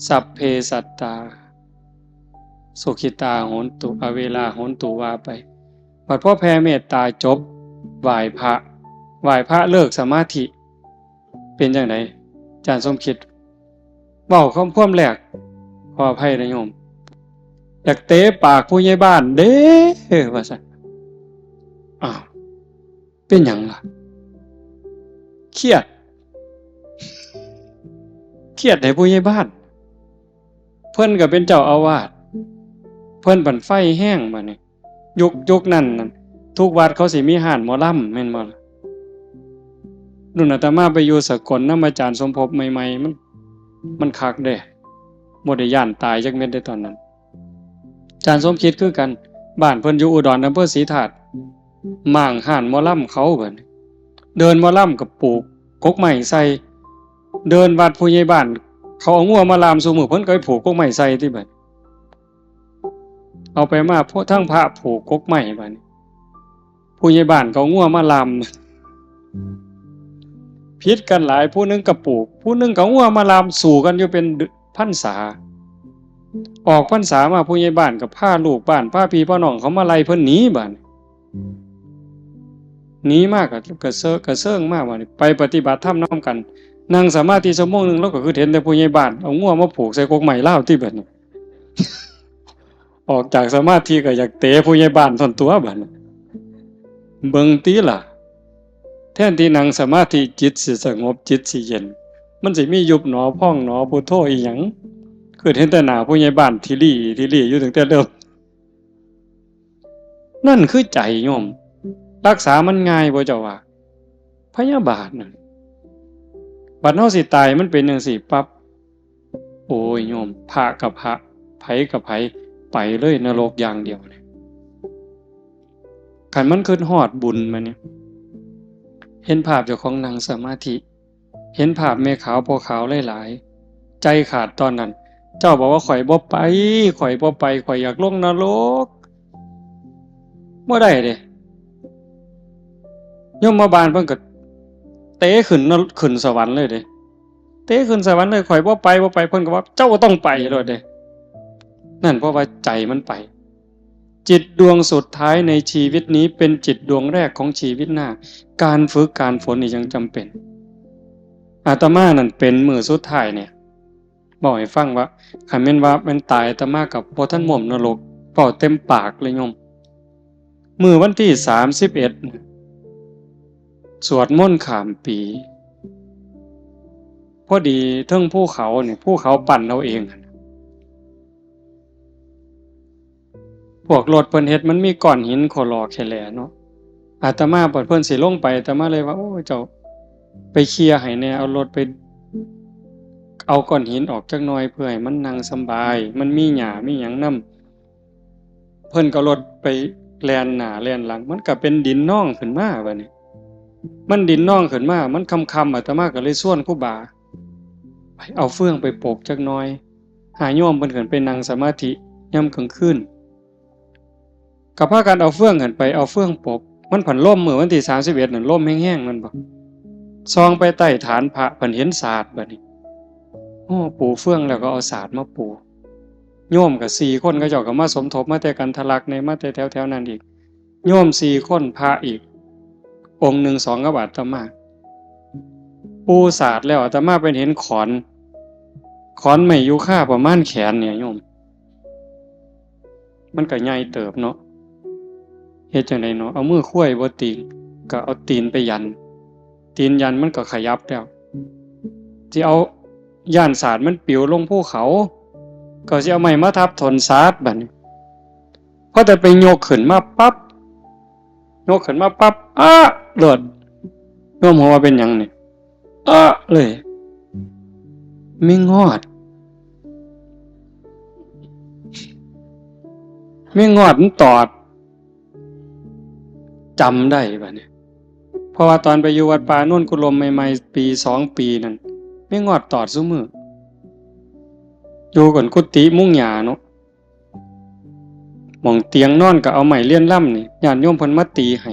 สัพเพสัตตา สุขิตาโหนตุ อเวราโหนตุ ว่าไป บัดพอแผ่เมตตาจบ ไหว้พระ ไหว้พระเลิกสมาธิ เป็นจั่งใด อาจารย์สมคิด เว้าคำความแรก ขออภัยนะโยม อยากเตะปากผู้ใหญ่บ้านเด้ ว่าซั่น อ้าว เป็นหยังล่ะ เครียด เครียดให้ผู้ใหญ่บ้าน เพิ่นก็เป็นเจ้าอาวาส เพิ่นบั้นไฟแฮงบัดนี้ ยุค ยุคนั้นน่ะ ทุกวัดเขาสิมีฮ้านหมอลำแม่นบ่ล่ะ รุ่นอาตมาไปอยู่สกลนำอาจารย์สมภพใหม่ๆ มัน มันคักเด้ บ่ได้ย้านตายจักเม็ดเด้ตอนนั้น อาจารย์สมคิดคือกัน บ้านเพิ่นอยู่อุดร อำเภอศรีธาตุ ม้างฮ้านหมอลำเขาบัดนี้ เดินหมอลำก็ผูกกกไม้ใส่ เดินวัดผู้ใหญ่บ้าน เขาเอางัวมาล่ามซุมื้อ เพิ่นก็ไปผูกกกไม้ใส่ติบัด เอาไปมา พวกทั้งพระผูกกกไม้บัดนี้ ผู้ใหญ่บ้านก็เอางัวมาล่าม ผิดกันหลาย ผู้หนึ่งก็ผูก ผู้หนึ่งก็เอางัวมาล่าม สู้กันอยู่เป็นพรรษา ออกพรรษามาผู้ใหญ่บ้านก็พาลูกบ้าน พาพี่พาน้องเขามาไล่เพิ่นหนีบัดนี้ หนีมาก็กระเซอะกระเซิงมาบัดนี้ ไปปฏิบัติธรรมนำกัน นั่งสมาธิชั่วโมงหนึ่ง ลาวก็คือเห็นแต่ผู้ใหญ่บ้านเอางัวมาผูกใส่กกไม้ลาวติบัดนี้ ออกจากสมาธิก็อยากเตะผู้ใหญ่บ้านท่อนตัวบัดนี้ เบิ่งติล่ะ แทนที่นั่งสมาธิจิตสิสงบจิตสิเย็น มันสิมียุบหนอพองหนอพุทโธอีหยัง คือเห็นแต่หน้าผู้ใหญ่บ้านที่ลี่ที่ลี่อยู่ตั้งแต่เริ่ม นั่นคือใจโยม รักษามันง่ายบ่เจ้าว่า พยาบาทนั่น บัดเฮาสิตายมันเป็นจังซี่ปั๊บ โอ้ยโยม พระกับพระ ไผกับไผ ไปเลยนรกอย่างเดียวเนี่ย คันมันคิดฮอดบุญมาเนี่ย เห็นภาพเจ้าของนั่งสมาธิ เห็นภาพแม่ขาวพ่อขาวหลายๆ ใจขาดตอนนั้น เจ้าบอกว่า "ข่อยบ่ไป ข่อยบ่ไป ข่อยอยากลงนรก" บ่ได้เด้ ยมบาลเพิ่นก็เตะขึ้นนร- ขึ้นสวรรค์เลยเด้ เตะขึ้นสวรรค์เลย "ข่อยบ่ไป บ่ไป" เพิ่นก็ว่า "เจ้าก็ต้องไป" โลดเด้ นั่นเพราะว่าใจมันไป จิตดวงสุดท้ายในชีวิตนี้เป็นจิตดวงแรกของชีวิตหน้า การฝึกการฝนนี่ยังจำเป็น อาตมานั่นเป็นมื้อสุดท้ายเนี่ย บอกให้ฟังว่า คันแม่นว่าแม่นตายอาตมากับบ่ทันม่วมนรก เว้าเต็มปากเลยโยม มื้อวันที่สามสิบเอ็ด สวดมนต์ข้ามปี พอดีเทิงภูเขานี่ ภูเขาปั้นเอาเอง พวกรถเพิ่นเฮ็ดมันมีก้อนหินโคลอแคแลเนาะ อาตมาบัดเพิ่นสิลงไป อาตมาเลยว่า "โอ้ เจ้าไปเคลียร์ให้แหน่ เอารถไป เอาก้อนหินออกจักหน่อย เพื่อให้มันนั่งสำบาย มันมีหญ้ามีหยังนำ" เพิ่นก็รถไปแล่นหน้าแล่นหลัง มันก็เป็นดินนองขึ้นมาบัดนี้ มันดินนองขึ้นมา มันค่ำๆ อาตมาก็เลยชวนครูบา "ไปเอาเฟืองไปปกจักหน่อย" หาโยมเพิ่นขึ้นไปนั่งสมาธิยามกลางคืน ก็พากันเอาเฟืองขึ้นไป เอาเฟืองปก มันผันลม มื้อวันที่สามสิบเอ็ดนั่นลมแฮงๆ แม่นบ่ ส่องไปใต้ฐานพระ ผันเห็นสาดบัดนี้ โอ้ ปูเฟืองแล้วก็เอาสาดมาปู โยมก็สี่คน เขาเจ้าก็มาสมทบ มาแต่กันทะลักแหน่ มาแต่แถวๆ นั้นอีก โยมสี่คน พระอีกองค์หนึ่ง สองกับอาตมา ปูสาดแล้วอาตมาไปเห็นขอน ขอนไม้ยูคาประมาณแขนเนี่ยโยม มันก็ใหญ่เติบเนาะ เฮ็ดจั่งใดเนาะ เอามือควยบ่ติง ก็เอาตีนไปยัน ตีนยันมันก็ขยับแล้ว สิเอา ย่านสาดมันปิวลงภูเขา ก็สิเอาไม้มาทับถอนสาดบัดนี้ พอแต่ไปยกขึ้นมาปั๊บ ยกขึ้นมาปั๊บ อ๊ะ โลด โยมฮู้ว่าเป็นหยังนี่ อ๊ะ เลย แมงงอด แมงงอดมันตอด จำได้บัดนี้ เพราะว่าตอนไปอยู่วัดป่าโนนกุลมใหม่ๆ ปีสองปีนั่น แมงงอดตอดซุมื้อ อยู่กันกุฏิมุงหญ้าเนาะ หม่องเตียงนอนก็เอาไม้เลียนลำนี่ ญาติโยมเพิ่นมาตีให้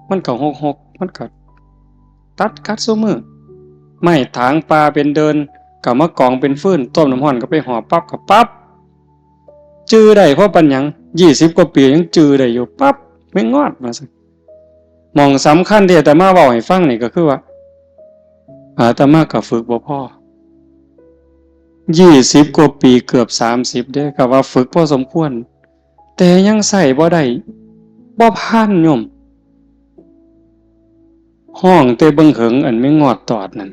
มันก็หกๆ มันก็ตัดกัดซุมื้อ ไม้ถางป่าเป็นเดิน ก็มากองเป็นฟืน ต้มน้ำร้อนก็ไปห่อปั๊บก็ปั๊บ จื่อได้เพราะปานหยัง ยี่สิบกว่าปียังจื่อได้อยู่ ปั๊บ แมงงอดว่าซั่น หม่องสำคัญที่อาตมาเว้าให้ฟังนี่ก็คือว่า อาตมาก็ฝึกบ่พอ ยี่สิบกว่าปี เกือบสามสิบเด้ ก็ว่าฝึกพอสมควร แต่ยังใช้บ่ได้ บ่ผ่านโยม ฮ้องแต่เบิ่งเหิง อันแม่งอดตอดนั่น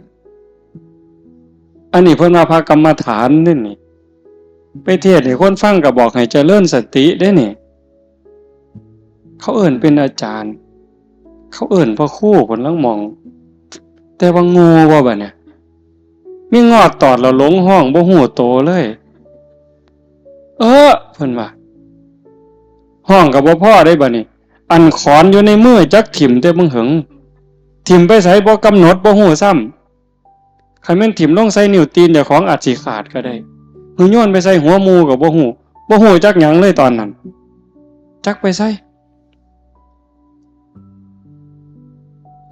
อันนี้เพิ่นว่าพระกรรมฐานเด้นี่ ไปเทศน์ให้คนฟังก็บอกให้เจริญสติเด้นี่ เขาเอิ้นเป็นอาจารย์ เขาเอิ้นพระครู เพิ่นลางหม่อง แต่ว่าโง่บ่บัดเนี่ย มีงอดตอดแล้วหลงฮ้องบ่ฮู้โตเลย เออ เพิ่นว่า ฮ้องก็บ่พอได้บัดนี้ อันขอนอยู่ในมือจักถิ่มแต่เบิ่งเหิง ถิ่มไปไสบ่กำหนด บ่ฮู้ซ้ำ คันแม่นถิ่มลงใส่นิ้วตีนเจ้าของอาจสิขาดก็ได้ หรือโยนไปใส่หัวหมู่ก็บ่ฮู้ บ่ฮู้จักหยังเลยตอนนั้น จักไปไส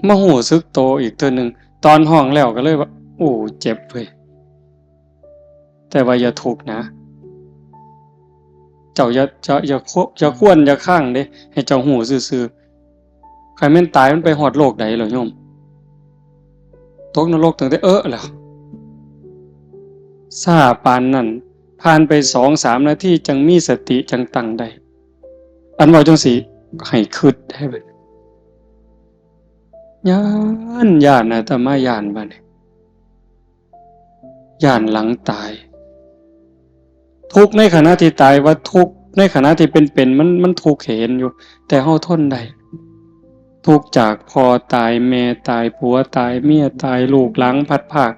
มาฮู้สึกโตอีกเทื่อหนึ่ง ตอนฮ้องแล้วก็เลยว่า โอ้ เจ็บเว้ย แต่ว่าอย่าทุกข์นะ เจ้าอย่า อย่า อย่าคว- อย่าควนอย่าค้างเด้ ให้เจ้าฮู้ซื่อๆ คันแม่นตายมันไปฮอดโลกใดล่ะโยม ตกนรกตั้งแต่เอิ้นแล้ว ซ่าปานนั้น ผ่านไปสองสามนาทีจั่งมีสติจั่งตั้งได้ อันเว้าจั่งซี้ ให้คิดให้เบิ่ง ย้าน ย้าน อาตมาย้านบัดนี้ ย้านหลังตาย ทุกข์ในขณะที่ตายว่าทุกข์ ในขณะที่เป็นๆ มัน มันทุกข์เห็นอยู่ แต่เฮาทนได้ ทุกข์จากพ่อตาย แม่ตาย ผัวตาย เมียตาย ลูกหลานพลัดพราก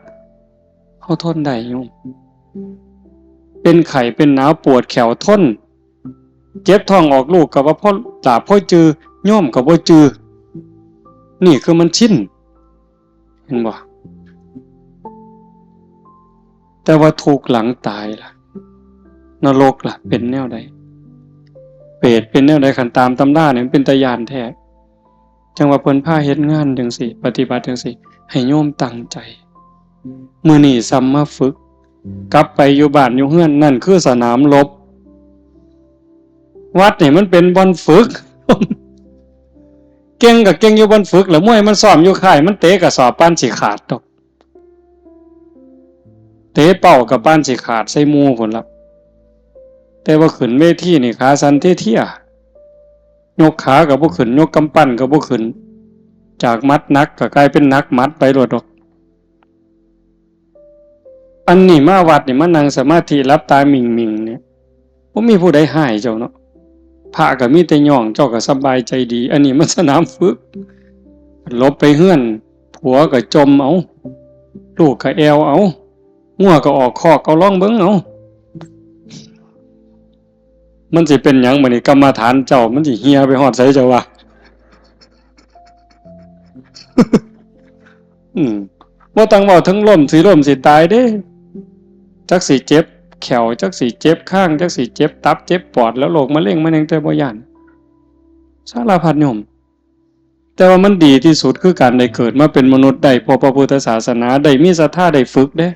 เฮาทนได้โยม เป็นไข้เป็นหนาวปวดแข้วทน เจ็บท้องออกลูกก็ว่าพอหลาบพอจือ โยมก็บ่จือ นี่คือมันชิน เห็นบ่ แต่ว่าทุกข์หลังตายล่ะ นรกล่ะ เป็นแนวใด เปรตเป็นแนวใด คันตามตำราเนี่ยมันเป็นตาย้านแท้ จั่งว่าเพิ่นพาเฮ็ดงานจั่งซี้ ปฏิบัติจั่งซี้ ให้โยมตั้งใจ มื้อนี้ซ้ำมาฝึก กลับไปอยู่บ้านอยู่เฮือน นั่นคือสนามรบ วัดนี่มันเป็นบ่อนฝึก เก่งก็เก่งอยู่บ่อนฝึก แล้วมวยมันซ้อมอยู่ค่าย มันเตะกระสอบปานสิขาดดอก เตะเป้าก็ปานสิขาดใส่หมู่พุ้นละ แต่ว่าขึ้นเวทีนี่ขาสั่นเทียๆ ยกขาก็บ่ขึ้น ยกกำปั้นก็บ่ขึ้น จากหมัดหนักก็กลายเป็นหนักหมัดไปโลดดอก อันนี้มาวัดนี่มานั่งสมาธิหลับตาหมิ่งๆ เนี่ย บ่มีผู้ใดฮ้ายเจ้าเนาะ พระก็มีแต่ย่อง เจ้าก็สบายใจดี อันนี้มันสนามฝึก หลบไปเฮือน ผัวก็จ่มเอา ลูกก็แอ่วเอา งัวก็ออกคอก เอาลองเบิ่งเอา มันสิเป็นหยังบัดนี้ กรรมฐานเจ้ามันสิเหี่ยไปฮอดไสเจ้าว่า อืม บ่ต้องเว้าถึงล้มสิล้มสิตายเด้ จักสิเจ็บแข้ว จักสิเจ็บคาง จักสิเจ็บตับเจ็บปอด แล้วโรคมะเร็งมะเร็ง แต่บ่ย้าน สารพัดโยม แต่ว่ามันดีที่สุดคือการได้เกิดมาเป็นมนุษย์ ได้พบพระพุทธศาสนา ได้มีศรัทธา ได้ฝึกเด้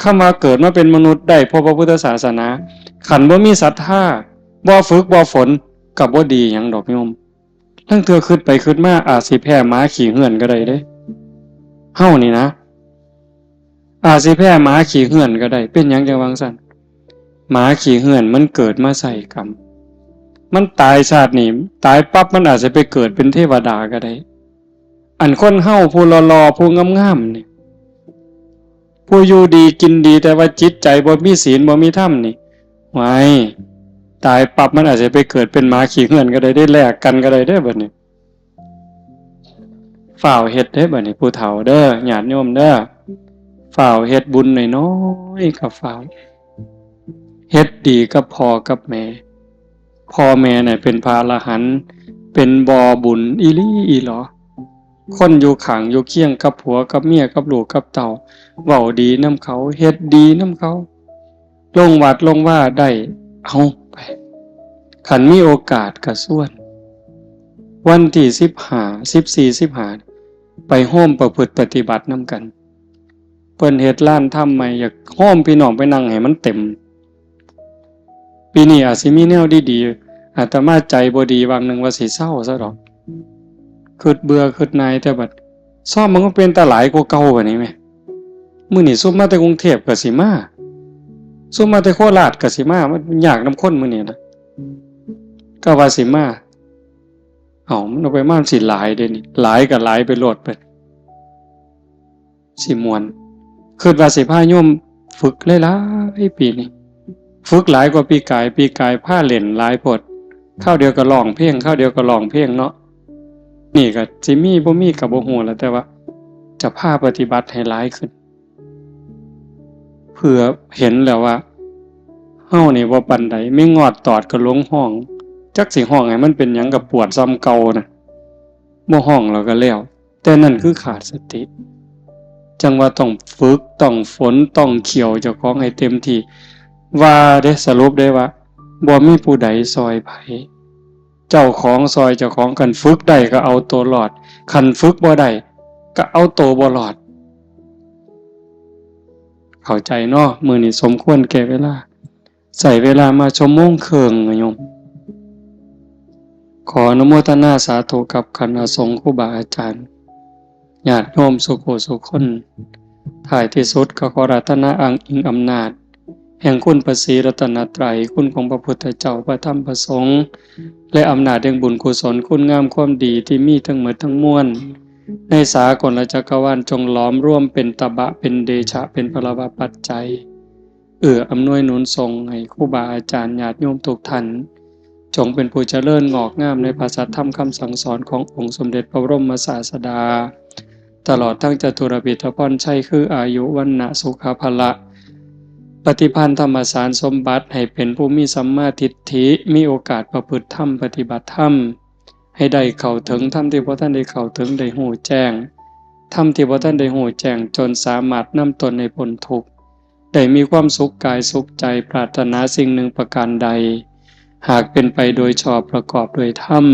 คำว่าเกิดมาเป็นมนุษย์ ได้พบพระพุทธศาสนา คันบ่มีศรัทธา บ่ฝึก บ่ฝน ก็บ่ดีหยังดอกโยม ลางเทื่อคิดไปคิดมา อาจสิแพ้หมาขี้เฮือนก็ได้เด้ เฮานี่นะ อาจสิแพ้หมาขี้เฮือนก็ได้ เป็นหยังจั่งว่าจั่งซั้น หมาขี้เฮือนมันเกิดมาใส่กรรม มันตายชาตินี้ ตายปั๊บมันอาจจะไปเกิดเป็นเทวดาก็ได้ อันคนเฮาผู้หล่อๆ ผู้งามๆ นี่ ผู้อยู่ดีกินดี แต่ว่าจิตใจบ่มีศีลบ่มีธรรมนี่ ไว้ ตายปั๊บมันอาจจะไปเกิดเป็นหมาขี้เฮือนก็ได้ ได้แลกกันก็ได้เด้อบัดนี้ ฟ้าวเฮ็ดเด้อบัดนี้ ผู้เฒ่าเด้อ ญาติโยมเด้อ ฟ้าวเฮ็ดบุญน้อยๆ ก็ฟ้าว เฮ็ดดีกับพ่อกับแม่ พ่อแม่น่ะเป็นพระอรหันต์ เป็นบ่อบุญอีหลีอีหลอ คนอยู่ข้างอยู่เคียงกับผัวกับเมียกับลูกกับเต้า เว้าดีนำเขา เฮ็ดดีนำเขา ลงวัดลงวาได้ เอาไป คันมีโอกาสก็ชวน วันที่สิบห้า สิบสี่ สิบห้า ไปโฮมประพฤติปฏิบัตินำกัน เพิ่นเฮ็ดลานธรรมใหม่ อยากโฮมพี่น้องไปนั่งให้มันเต็ม ปีนี้อาจสิมีแนวดีๆ อาตมาใจบ่ดี วางหนึ่งว่าสิเซาซะดอก คิดเบื่อคิดหน่าย แต่บัดซ้อมมันก็เป็นตาหลายกว่าเก่าบัดนี้แหม มื้อนี้ซุมมาแต่กรุงเทพฯก็สิมา ซุมมาแต่โคราชก็สิมา มันยากนำคนมื้อนี้นะ ก็ว่าสิมา เอ้า มันเอาไปมามันสิหลายเด้นี่ หลายก็หลายไปโลดไป สิม่วน คิดว่าสิพาโยมฝึกหลายๆ ปีนี้ ฝึกหลายกว่าปีกาย ปีกายพาเล่นหลายโพด คราวเดียวก็ร้องเพลง คราวเดียวก็ร้องเพลงเนาะ นี่ก็สิมีบ่มีก็บ่ฮู้ล่ะ แต่ว่าจะพาปฏิบัติให้หลายขึ้น เพื่อเห็นแล้วว่า เฮานี่บ่ปานใด มีงอดตอดก็หลงฮ้อง จักสิฮ้องให้มันเป็นหยังก็ปวดส่ำเก่านะ บ่ฮ้องแล้วก็แล้ว แต่นั่นคือขาดสติ จั่งว่าต้องฝึก ต้องฝน ต้องเคี่ยวเจ้าของให้เต็มที่ ว่าเด้ สรุปได้ว่า บ่มีผู้ใดซ่อยไผ เจ้าของซ่อยเจ้าของ คันฝึกได้ก็เอาตัวรอด คันฝึกบ่ได้ก็เอาตัวบ่รอด เข้าใจเนาะ มื้อนี้สมควรแก่เวลา ใช้เวลามาชั่วโมงครึ่งนะโยม ขออนุโมทนาสาธุกับคณะสงฆ์ครูบาอาจารย์ ญาติโยมสุโขสุคน ท้ายที่สุดก็ขออาราธนาอ้างอิงอำนาจ แห่งคุณพระศรีรัตนตรัย คุณของพระพุทธเจ้า พระธรรม พระสงฆ์ และอำนาจแห่งบุญกุศล คุณงามความดีที่มีทั้งหมดทั้งมวล ในสากลจักรวาลจงหลอมรวมเป็นตบะ เป็นเดชะ เป็นพลวปัจจัย เอื้ออำนวยหนุนส่งให้ครูบาอาจารย์ญาติโยมทุกท่าน จงเป็นผู้เจริญงอกงามในพระสัทธรรมคำสั่งสอนขององค์สมเด็จพระบรมศาสดา ตลอดทั้งจตุรพิธพรชัยคืออายุ วรรณะ สุขะ พละ ปฏิภาณธรรมสารสมบัติ ให้เป็นผู้มีสัมมาทิฏฐิ มีโอกาสประพฤติธรรม ปฏิบัติธรรม ให้ได้เข้าถึงธรรมที่บ่ทันได้เข้าถึง ได้ฮู้แจ้งธรรมที่บ่ทันได้ฮู้แจ้ง จนสามารถนำตนให้พ้นทุกข์ ได้มีความสุขกายสุขใจ ปรารถนาสิ่งหนึ่งประการใด หากเป็นไปโดยชอบประกอบโดยธรรม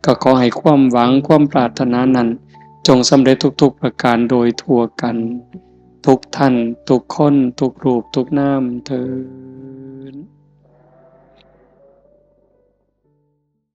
ก็ขอให้ความหวังความปรารถนานั้น จงสำเร็จทุกๆประการโดยทั่วกัน ทุกท่าน ทุกคน ทุกรูป ทุกนามเทอญ